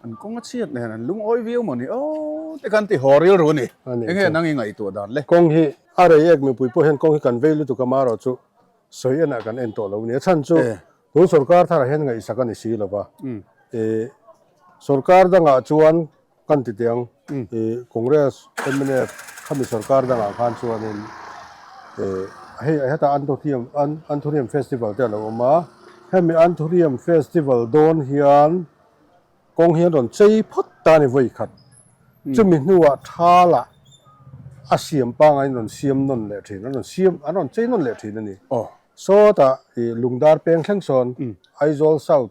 an kawng a chhiat nen an lungawi viau maw ni aw te khan ti haw rilru a ni. Eng nge nang i ngaihtuah dan le? Kawng hi a rei ek mipui pawh hian kawng hi kan vei lutuk a marawh chu sawi enah kan en tawh lo a ni. A chhan chu tun sorkar tharah hian ngaihsak a ni si lo va, sorkar dangah chuan Kan ti teh ang, i Congress, mnf khami sorkar dangah khan chuanin hei hetah Anthurium Anthurium Festival te a lo awm a, hemi Anthurium Festival dawn hian kawng hi an rawn chei phawt ta a ni vawi khat. Chumi hnuah thalah a siam pangaiin rawn siam nawn leh thin, an rawn siam an rawn chei nawn leh thin a ni. Sawtah i Lungdar peng thleng sawn Aizawl South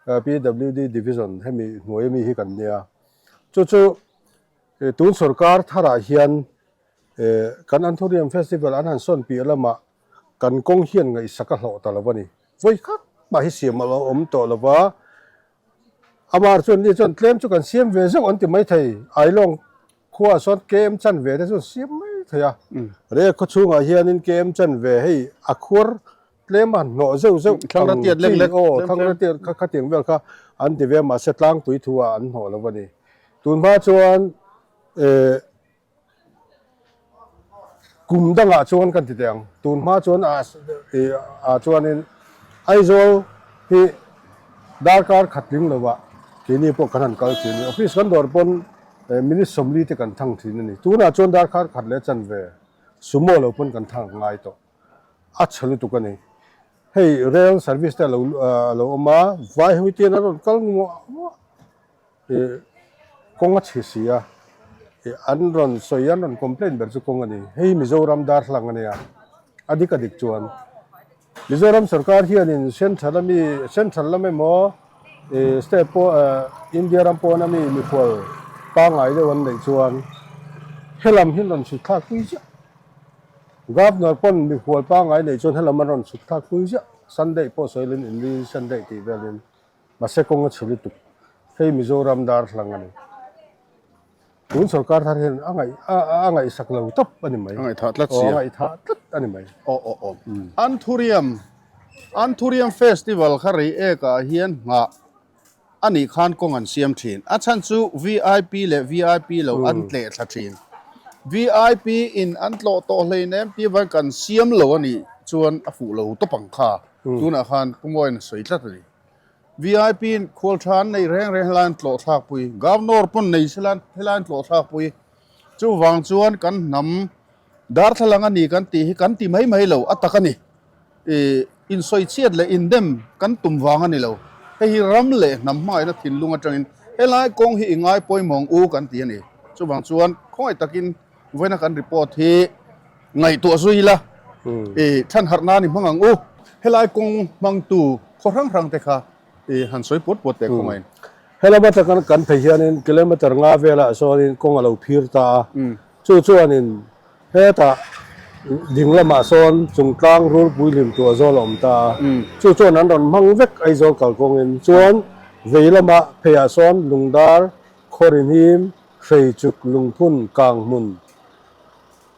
PWD Division hemi hnuai ami hi kan nia. Chu chu tun sorkar tharah hian kan Anthurium Festival an han sawn piah lamah kan kawng hian ngaihsak a hlawh ta lo a ni. Vawi khat mah hi siam a lo awm tawh lo va, amah chuan ni chuan tlem chu kan siam ve zeuh an ti maithei, Ailawng khuaah sawn KM chanve te chu an siam maithei a, Reiek khaw chhungah hianin KM chanve hei a khuar Tlem a hnawh zeuh zeuh Thlangra tiat lek lek aw thlangra tiat kha khatiang vel kha an ti ve a mahse tlangpui thu ah an hnawh lo a ni. Tun hma chuan eh kum dangah chuan kan ti teh ang tun hma chuan ah eh ah chuanin Aizawl hi darkar khat tling lo ah keini pawh kan han kal thin a ni. Office kan dawr pawn minute 40 te kan thang thin a ni. Tunah chuan darkar khat leh chanve sumo lo pawn kan thang ngai tawh. A chhe lutuk a ni. Hei rail service te a lo a lo awm a, vai ho hi tian a rawn kal nguah nguah ih kawng a chhe si a, ih an rawn sawi an rawn complaint ber chu kawng a ni. Hei Mizoram darthlang a nia, a dik a dik chuan Mizoram sorkar hianin central ami central lam emaw ih state pawh India ram pawn ami mikhual pangngai deuh an neih chuan helam hi an rawn chhut thlak pui chiah. Governor pawn mikhual pangngai nei chuan helam an rawn chhuk thlak pui ziah. Sunday pawh sawi lin inri Sunday tih velin mahse kawng a chhe lutuk. Hei Mizoram darthlang a ni. Tun sorkar thar hian a ngaih a ngaihsak lo tawp a ni mai. A ngaihthah tlat sia. Aw a ngaihthah tlat a ni mai. Aw aw aw. Anthurium Anthurium Festival kha rei ekah hian nghah A nih khan kawng an siam thin. A chhan chu vip leh vip lo an tleh thla thin. Vip in an tlawh tawh hleinem tih avangin kan siam lo a nih chuan a fuh lo tawp ang kha. Tunah khan Pu Mawiin a sawi tlat a ni. VIP in khual tha an neih reng reng helai an tlawh thlak pui. Governor pawn nei sela helai an tlawh thlak pui. Chuvang chuan kan hnam darthlalang a ni kan tih hi kan ti mai mai lo a tak a ni. Ih insawi chhiat leh indem kan tum vang a ni lo. Hei hi ram leh hnam hmangaihna thinlung atangin helai kawng hi i ngai pawimawng u kan ti a ni. Chuvang chuan khawngaih takin vawiina kan report hi ngaihtuah zui ila ih than harh nan i hmang ang u. Helai kawng hmangtu khaw hrang hrang te kha ih han sawi puat puat teh khawngaih. Helama taka kan phei hianin kilometer nga velah sawnin kawng a lo phir ta a, chu chuanin hetah ding lamah sawn Chungtlang Rulpui hlim tuah zawl a awm ta a, chu chuan an rawn hmang vek Aizawl kalkawngin. Chuan vei lama pheiah sawn Lungdar, Khawrihnim, Hreichuk, Lungphun, Kanghmun,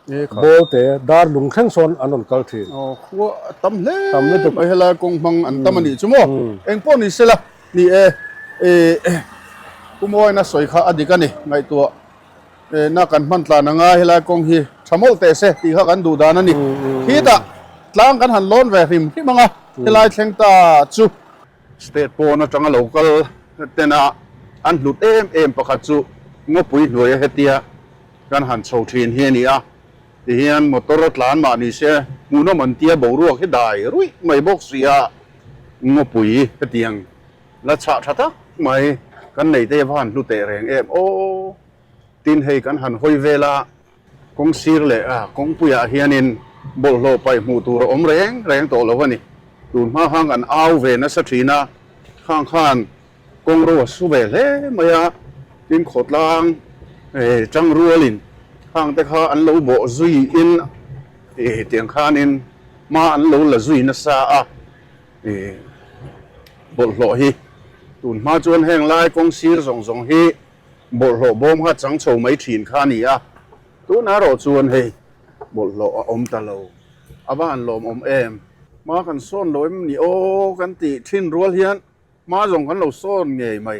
Ball te dar lung thleng sawn an rawn kal thin. Aw khua a tam hle tam lutuk mai helai kawng hmang an tam a nih chu maw eng pawh ni sela ni e eh Pu Mawina sawi kha a dik a ni ngaihtuah eh na kan hman tlan anga helai kawng hi tha mawlh teh se tih kha kan duh dan a ni khitah tlang kan han lawn ve hrim hrim anga helai thleng ta chu State pawn atanga lo kal tena an hlut em em pakhat chu ngawpui hnuaia hetia kan han chho thin hi a ni a, tihian motor a tlan mah ni se hmuhnawm an tia boruak hi dai ruih mai bawk si a, ngawpui hetiang la chhah tha tak mai kan nei te va han hlu teh reng em aw, tin hei kan han hawi vel a, kawng sir leh a kawngpuiah hianin bawlhhlawh paih hmuh tur a awm reng reng tawh lo a ni, tun hma khan kan au ve nasa thin a, khang khan Kawng ro a su ve hle mai a, tin khawtlang eh tangrualin khang te kha an lo bawh zui in eh tiang khanin hma an lo la zui nasa a, eh bawlhhlawh hi tun hma chuan heng lai kawng sir zawng zawng hi bawlhhlawh bawm kha chang chho mai thin kha a ni a, tunah erawh chuan hei bawlhhlawh a awm ta lo, a va han lawmawm em. Hma kan sawn lo em ni aw kan tih thin rual hian. Hma zawng kan lo sawn ngei mai,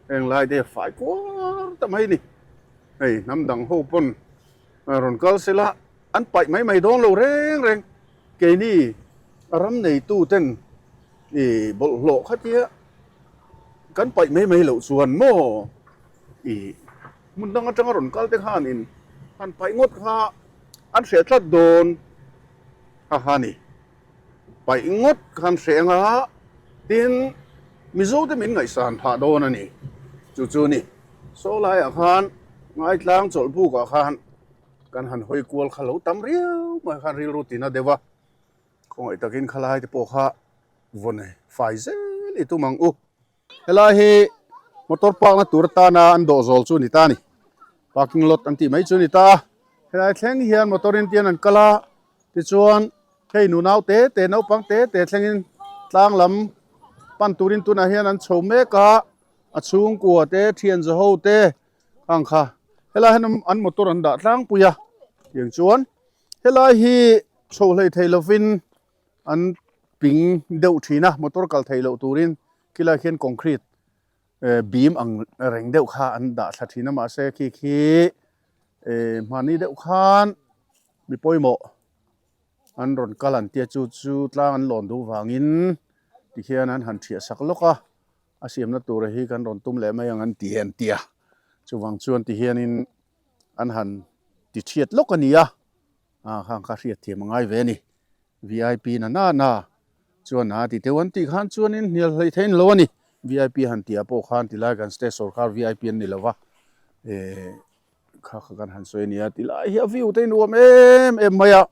heng lai te fai kuar ta mai ni. Hei hnam dang ho pawn rawn kal sela an paih mai mai dawn lo reng reng. Keini ram neitu ten ih bawlhhlawh khatia kan paih mai mai loh chuan maw ih hmun dang atanga rawn kal te khan in han paih ngawt kha an hreh tlat dawn ha ha ni. Paih ngawt khan hreh anga tin Mizo te min ngaihsan phah dawn a ni. Chu chu ni. Saw laiah khan Ngaitlang chawlhbuk ah khan kan han hawi kual kha lo tam riau mai khan rilru tina deuh a, khawngaih takin khalai te pawh kha vawn fai zel i tum ang u. Helai hi motor park na tur atana an dawh zawl chu a ni ta a ni. Parking lot an tih mai chu a ni ta a. Helai thleng hian motor in tian an kal a, Tichuan, hei nunau te te naupang te te thlengin tlang lam pan turin tunah hian an chho mek a, a chhungkua te thian zaho te ang kha helai hian an motor an dah tlangpui a, tiang chuan helai hi chho hlei thei lovin an ping deuh thin a, motor kal thei loh turin khilai khian concrete beam ang reng deuh kha an dah thla thin a mahse khi khi hmani deuh khan Mi pawimawh an rawn kal an tia chu chu tlang an lawn duh vangin tikhian an han thiah sak lawk a, a siamna tura hi kan rawn tum leh mai ang an ti an tia chuvang chuan tihianin an han ti thiat lawk a ni a, ah khang kha hriat thiam a ngai ve a ni vip na na na chuan a ti teuh an tih khan chuanin hnial hleih theih an lo a ni vip han tih ah pawh khan tilai kan state sorkar vip an ni lo va eh. Kha kha kan han sawi a nia ti lai hi a view te hi nuam em em mai a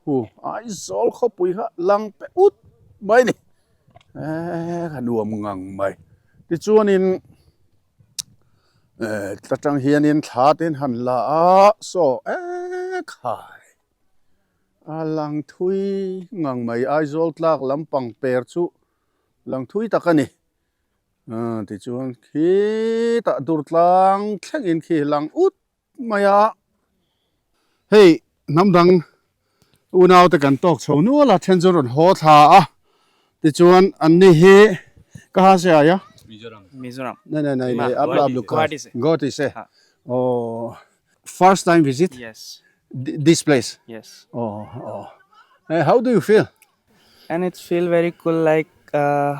hu Aizawl khawpui kha lang pe ut mai a ni eee a nuam ngang mai tichuanin eh ta tang hianin thla te an han la a saw eee khai a lang thui ngang mai Aizawl tlak lampang per chu lang thui tak a ni. Tichuan khitah dur tlang thlengin khi lang ut mai a. Hei hnam dang unau te kan tawk chho nual a then chu rawn haw thla a tichuan an ni hi ka ha se ai a. Mizoram. Mizoram. Nai nai nai nai apla aplu ka. Guwahati se. Guwahati se. Oh first time visit? Yes. This place? Yes. Oh oh. How do you feel? And it's feel very cool like uh,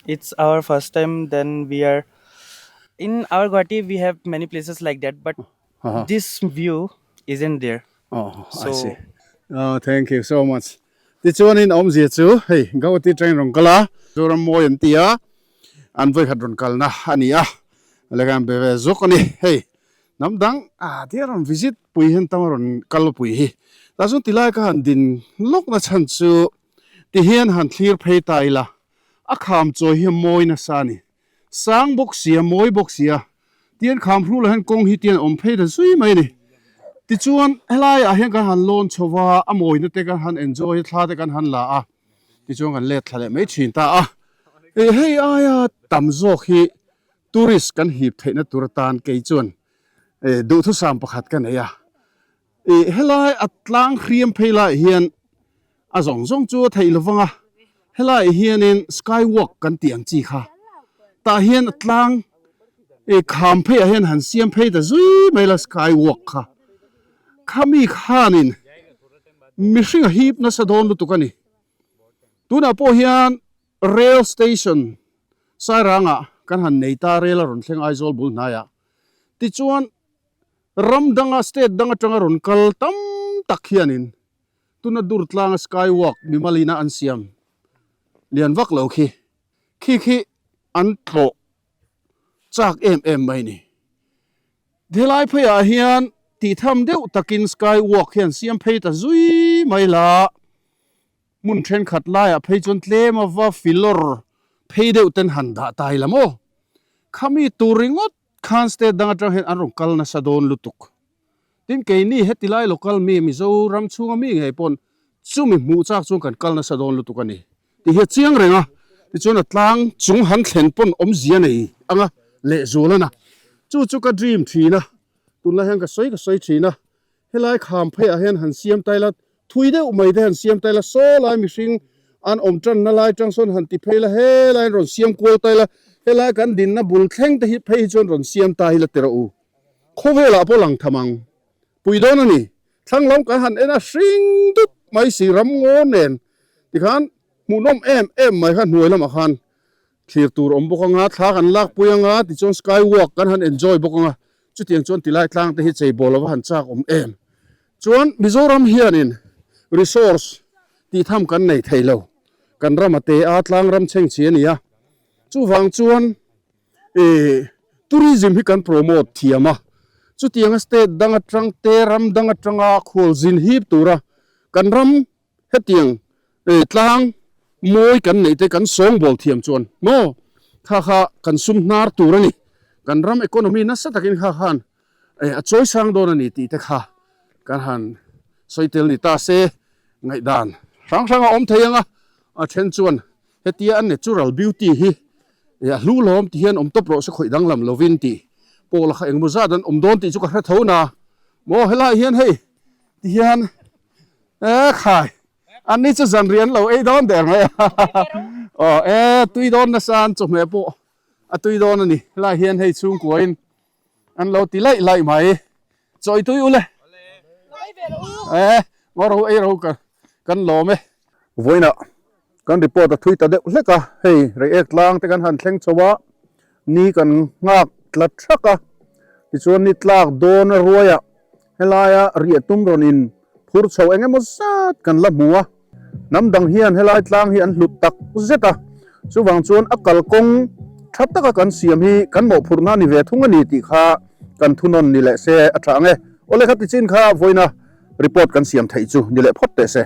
It's our first time then we are in our Guwahati we have many places like that but Uh-huh. this view isn't there. Oh, so, I see. Oh, thank you so much. Tichuanin awmzia chu hei Guwahati train rawn kal a, Zoram mawi an ti a, an vawikhat rawn kalna a ni a, lekhan be ve zawk a ni. Hei hnam dang ah tia rawn visit pui hian tam a rawn kal pui hi. Tah chuan tilai ka han din lawkna chhan chu tihian han thlir phei ta ila, a kham chawi hi a mawi nasa a ni. Sang bawk sia, mawi bawk sia, tian kham hru lah hian kawng hi tian a awm phei ta zui mai a ni. Tichuan helai ah hian kan han lawn chho va, a mawina te kan han enjoy a, thla te kan han la a, tichuan kan let thla leh mai thin ta a. Ih hei aia tam zawk hi tourist kan hip theihna tur atan kei chuan ih duhthusam pakhat ka nei a. Ih helai a tlang hriam phei laiah hian A zawng zawng chu a theih lovang a, helaiah hianin sky walk kan tih ang chi kha tah hian a tlang ih kham pheiah hian han siam phei ta zui mai la sky walk kha khami khanin mihring a hip nasa dawn lutuk a ni. Tunah pawh hian rail station Sairangah kan han nei ta rail a rawn thleng Aizawl bul hnaiah tichuan ram danga state dang atanga rawn kal tam tak hianin Tuna dur tlanga sky walk mimalina an siam lian vak lo khi khi khi an tlawh chak em em mai ni. Helai pheiah hian tih tham deuh takin sky walk hian siam phei ta zui mai la, hmun thenkhat laiah phei chuan tlem a va filawr phei deuh ten han dah tai la maw? Khami tur ringawt khan state dang atang hian an rawn kal nasa dawn lutuk. Tin, keini heti lai local mi Mizoram chhunga mi ngei pawn chumi hmuh chak chuan kan kal nasa dawn lutuk a ni tih hi a chiang reng a. Tichuan a tlang chung han thlen pawn awmzia nei anga lehzual a na. Chu chu ka dream thin a, tunlai hian ka sawi ka sawi thin a, helai kham pheiah hian han siam tai la, thui deuh mai te han siam tai la, saw lai mihring an awm tanna lai tang sawn han ti phei la, helai an rawn siam kual tai la, helai kan dinna bul thleng te hi phei hi chuan rawn siam ta hi la ti rawh u. Khawvelah pawh lang tham ang pui dawn a ni. Thlang lam kan han en a hring dup mai si ram ngaw nen tikhan hmuhnawm em em mai kha hnuai lamah khan thlir tur awm bawk anga thla kan lak pui anga tichuan sky walk kan han enjoy bawk anga chutiang chuan tilai tlang te hi chei bawl lova han chak awm em. Chuan Mizoram hianin resource tih tham kan nei thei lo kan ram a te a tlang ram chheng chi a ni a chuvang chuan Ih tourism hi kan promote thiam a, chutianga state dang atang te ram dang atanga khualzin hip tura kan ram hetiang ih tlang mawi kan neih te kan sawngbawl thiam chuan maw kha kha kan sum hnar tur a ni, kan ram economy nasa takin kha khan ih a chawi sang dawn a ni tih te kha kan han sawi tel ni ta se ngaihdan hrang hrang a awm thei ang a, a then chuan Hetia a natural beauty hi a hlu lawm ti hian awm tawp rawh se khawih danglam lovin tih pawh la kha engemaw zat an awm dawn tih chu ka hre tho na maw helaiah hian hei ti hian e khai an ni chu zanri an lo ei dawn der mai a aw e tui dawn nasa an chawhmeh pawh a tui dawn a ni helaiah hian hei chhungkuain an lo ti laih laih mai chawi tui ule e ngaw ro ei ro kan lawm e. Vawiinah kan report a thui ta deuh hlek a, hei Reiek tlang te kan han thleng chho a, ni kan nghak tla thak a, tichuan ni tlak dawn a ruaiah helaia riah tum rawn in phur chho eng emaw zat kan la hmu a, hnam dang hian helai tlang hi an hlut tak zet a, chuvang chuan a kalkawng tha taka kan siam hi kan mawhphurhna a ni ve thung a ni tih kha kan thunawn ni leh se a tha ang e. Awle kha tichin kha vawiina report kan siam theih chu ni leh phawt teh se.